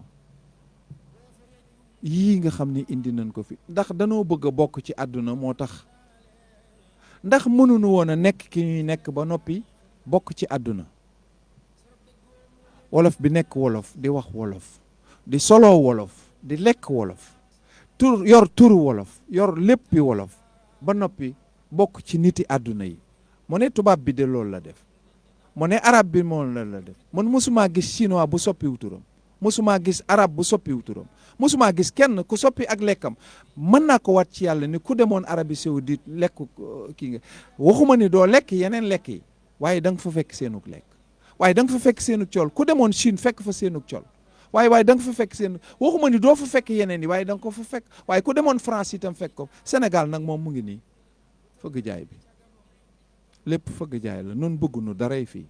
Speaker 4: yii nga xam ni indi nañ ko fi ndax danoo bëgg a bokk ci àdduna moo tax ndax mënuñu woon a nekk ki ñuy nekk ba noppi bokk ci àdduna wolof bi nekk wolof di wax wolof di soloo wolof di lekk wolof yor turu wolof yor léppi wolof ba noppi bokk ci niti àdduna yi mu ne tubaab bi de loolu la def mu ne arab bi moom la def man mosumaa gis chinois bu soppiwu turam mosumaa gis arab bu soppiwu turam mosumaa gis kenn ku soppi ak lekkam mën naa ko wat ci yàlla ni ku demoon Arabie Saoudite lekk kii nga waxuma ni doo lekk yeneen lekk yi waaye da nga fa fekk seenug lekk waaye da nga fa fekk seenug col ku demoon Chine fekk fa seenug col waaye da nga fa fekk seen waxuma ni doo fa fekk yeneen yi waaye da nga ko fa fekk waaye ku demoon France itam fekk ko Sénégal nag moom mu ngi nii fëgg jaay bi lépp fëgg jaay la nun bëggunu daray fii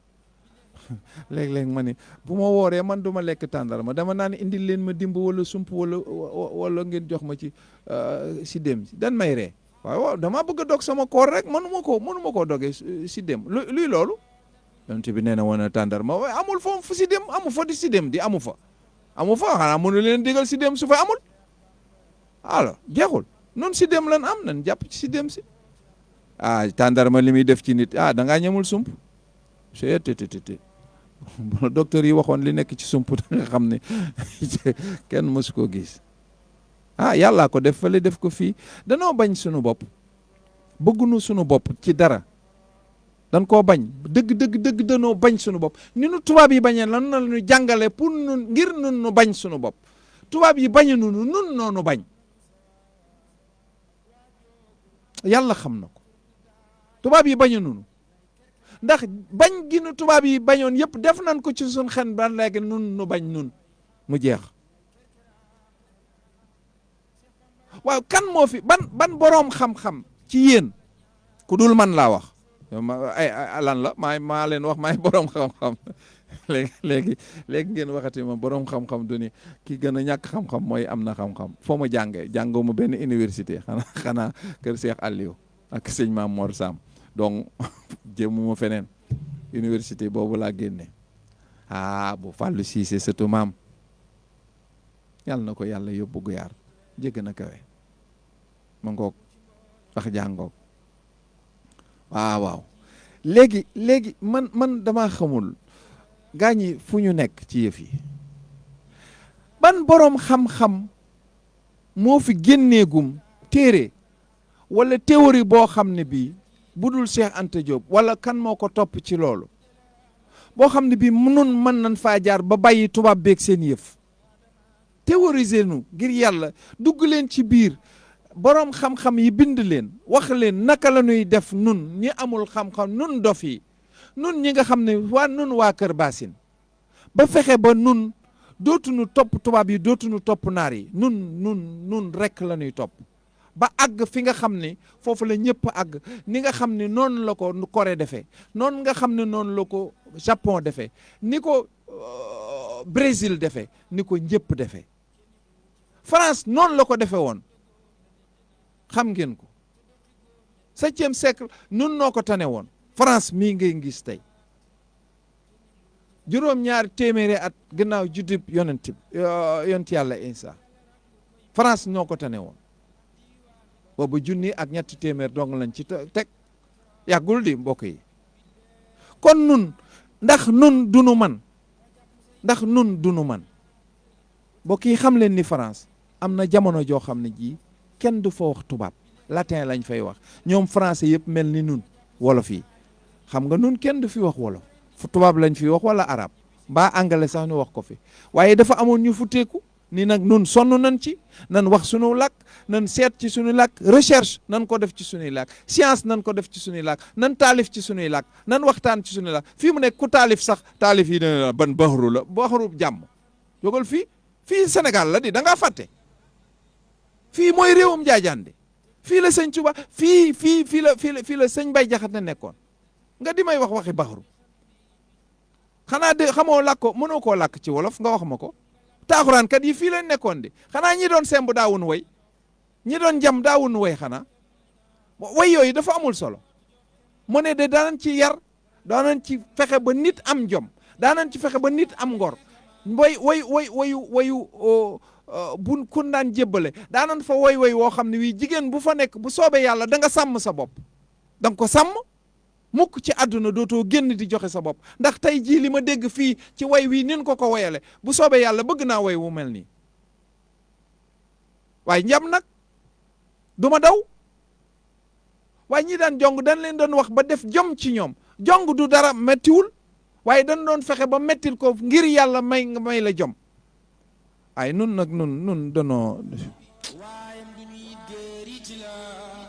Speaker 4: léeg-léeg ma ni bu ma wooree man du ma lekk tàndarma dama naan indil leen ma dimb wala sump wala ngeen jox ma ci si dem si dan may ree waaw dama bëgg a dog sama koor rek mënuma koo dogee si dem luy loolu yonent bi nee na woon a tàndarma waaye amul foofu si dem amu fa di si dem di amu fa xanaa mënu leen digal si dem su fa amul alors jeexul nun si dem lan am nan jàpp ci si dem si tàndarma li muy def ci nit da ngaa ñamul sump te docteur yi waxoon li nekk ci sump da nga xam ne kenn mësu koo gis yàllaa ko def fale def ko fii danoo bañ sunu bopp bëggunu sunu bopp ci dara dan koo bañ dëgg danoo bañ sunu bopp ni nu tubaab yi bañee lan na ñu jàngale pour nun ngir nun nu bañ sunu bopp tubaab yi bañu nun noonu bañ yàlla xam na ko tubaab yi bañu nunu ndax bañ gi nu tubaab yi bañoon yëpp def nañ ko ci suñ xen ban léegi nun nu bañ nun mu jeex waaw kan moo fi ban boroom xam-xam ci yéen ku dul man laa wax lan la maa leen wax maay boroom xam-xam léegi ngeen waxati ma boroom xam-xam du ni ki gën a ñàkk xam-xam mooy am na xam-xam foo ma jàngoo mu benn université xanaa kër Cheikh Aliou ak sëñ Maam Mor Sam donc jéemuma feneen université boobu laa génne bu Fallou Cissé surtout maam yàlla na ko yàlla yóbbu guyaar jégg na kawe ma ngoog wax jàngoog waaw léegi man damaa xamul gaañi fu ñu nekk ci yëf yi ban boroom xam-xam moo fi génneegum téere wala théorie boo xam ne bii bu dul Cheikh Anta Diop wala kan moo ko topp ci loolu boo xam ne bii nun mën nañ faa jaar ba bàyyi tubaab beeg seen yëf théoriser nu ngir yàlla dugg leen ci biir boroom xam-xam yi bind leen wax leen naka la ñuy def nun ñi amul xam-xam nun dof yi nun ñi nga xam ne waa Kër Basin ba fexe ba nun dootuñu topp tubaab yi dootuñu topp naar yi nun rekk la ñuy topp ba àgg fi nga xam ne foofu la ñëpp àgg ni nga xam ne noonu la ko Corée defee noonu nga xam ne noonu la ko Japon defee ni ko Brésil defee ni ko ñëpp defee France noonu la ko defee woon xam ngeen ko 7e siècle nun noo ko tane woon France mii ngay gis tey juróom-ñaari téeméeri at gannaaw juddub yonent yàlla Isa France noo ko tane woon boobu junni ak ñetti téeméer dong lañ ci teg yàggul di mbokk yi kon nun ndax nun dunu man mbokk yi xam leen ni France am na jamono joo xam ne ji kenn du fa wax tubaab latin lañ fay wax ñoom français yëpp mel ni nun wolof yi xam nga nun kenn du fi wax wolof fu tubaab lañ fi wax wala arab mbaa anglais sax ñu wax ko fi waaye dafa amoon ñu futteeku ni nag nun sonn nañ ci nan wax sunu làkk nan seet ci suñuy làkk recherche nan ko def ci suñuy làkk science nan ko def ci suñuy làkk nan taalif ci suñuy làkk nan waxtaan ci suñuy làkk fii mu nekk ku taalif sax taalif yi ne ban baxaru la baxaru jàmm jógal fii Sénégal la di da ngaa fàtte fii mooy réewum Njaajaan fii la sëñ Tuba fii la sëñ Bay Jaxate nekkoon nga di may wax waxi baxaru xanaa de xamoo làkk ko mënoo koo làkk ci wolof nga wax ma ko taaxuraan kat yi fii leen nekkoon di xanaa ñi doon semb daawun way ñi doon jam daawun way xanaa way yooyu dafa amul solo mu ne de daanañ ci yar daanañ ci fexe ba nit am jom daanañ ci fexe ba nit am ngor wayu bu kun daan jébbale daanañ fa woy woo xam ne wii jigéen bu fa nekk bu soobee yàlla da nga sàmm sa bopp da nga ko sàmm mukk ci àdduna dootoo génn di joxe sa bopp ndax tey jii li ma dégg fii ci way wii nin ko woyale bu soobee yàlla bëgg naa way wu mel nii waaye njam nag du ma daw waaye ñi daan jong dañ leen doon wax ba def jom ci ñoom jong du dara mettiwul waaye dañ doon fexe ba mettil ko ngir yàlla may la jom ay nun nag nun danoo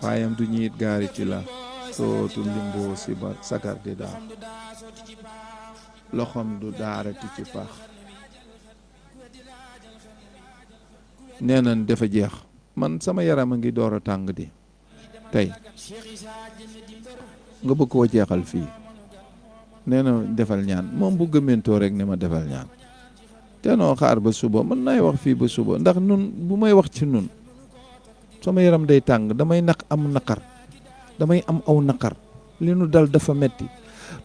Speaker 4: waayam du ñiit gaari ci la sootu limboo si ba sakar di daa loxom du daarati ci paax nee nañ dafa jeex man sama yaram a ngi door a tàng di tey nga bëgg koo jeexal fii nee na defal ñaan moom bu gëmentoo rek ne ma defal ñaan te noo xaar ba suba mën naay wax fii ba suba ndax nun bu may wax ci nun sama yaram day tàng damay am aw naqar li nu dal dafa metti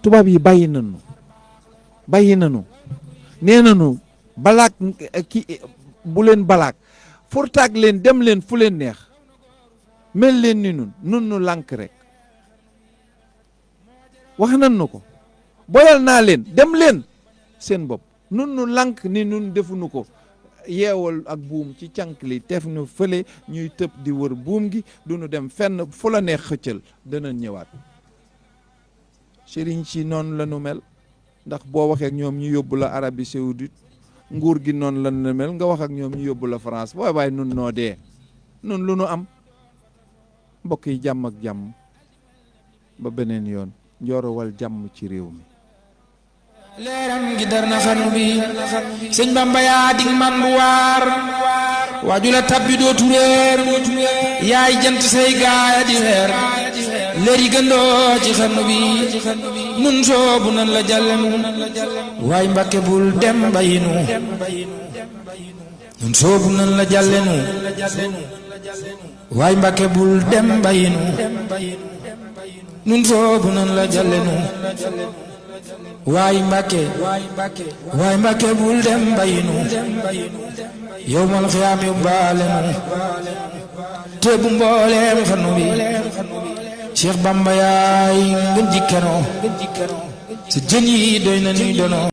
Speaker 4: tubaab yi bàyyi nanu nee nanu balaak bu leen balaak furtaag leen dem leen fu leen neex mel leen ni nun nu lànk rek wax nan nu ko boyal naa leen dem leen seen bopp nun nu lànk ni nun defuñu ko yeewal ak buum ci cànk li tef nu fële ñuy tëb di wër buum gi duñu dem fenn fu la neex xëccal dana ñëwaat sëriñ si noonu la nu mel ndax boo waxee ak ñoom ñu yóbbu la Arabie Saoudite nguur gi noonu la nu mel nga wax ak ñoom ñu yóbbu la France waaye nun noo dee nun lu nu am mbokk yi jàmm ak jàmm ba beneen yoon njoorowal jàmm ci réew mi
Speaker 3: leeram gi dar na xarnu bi sëñ Bamba yaa dig man bu waar waaju la tabbi dootu réer yaay jant say gaaya di weer leeri gëndoo ci xarnu bi nun soobu nan la jàllenu waay Mbàkke bul dem bayinu nun soobu nan la jàllenu waay Mbàkke bul dem bayinu nun soobu nan la jàllenu waay Mbàkke bul dem bayinu yow mal xiyaam yu baalenu te bu mbooleem xarnu bi Cheikh Bamba yaay ngën jikkeno sa jën yi doy na nuy dono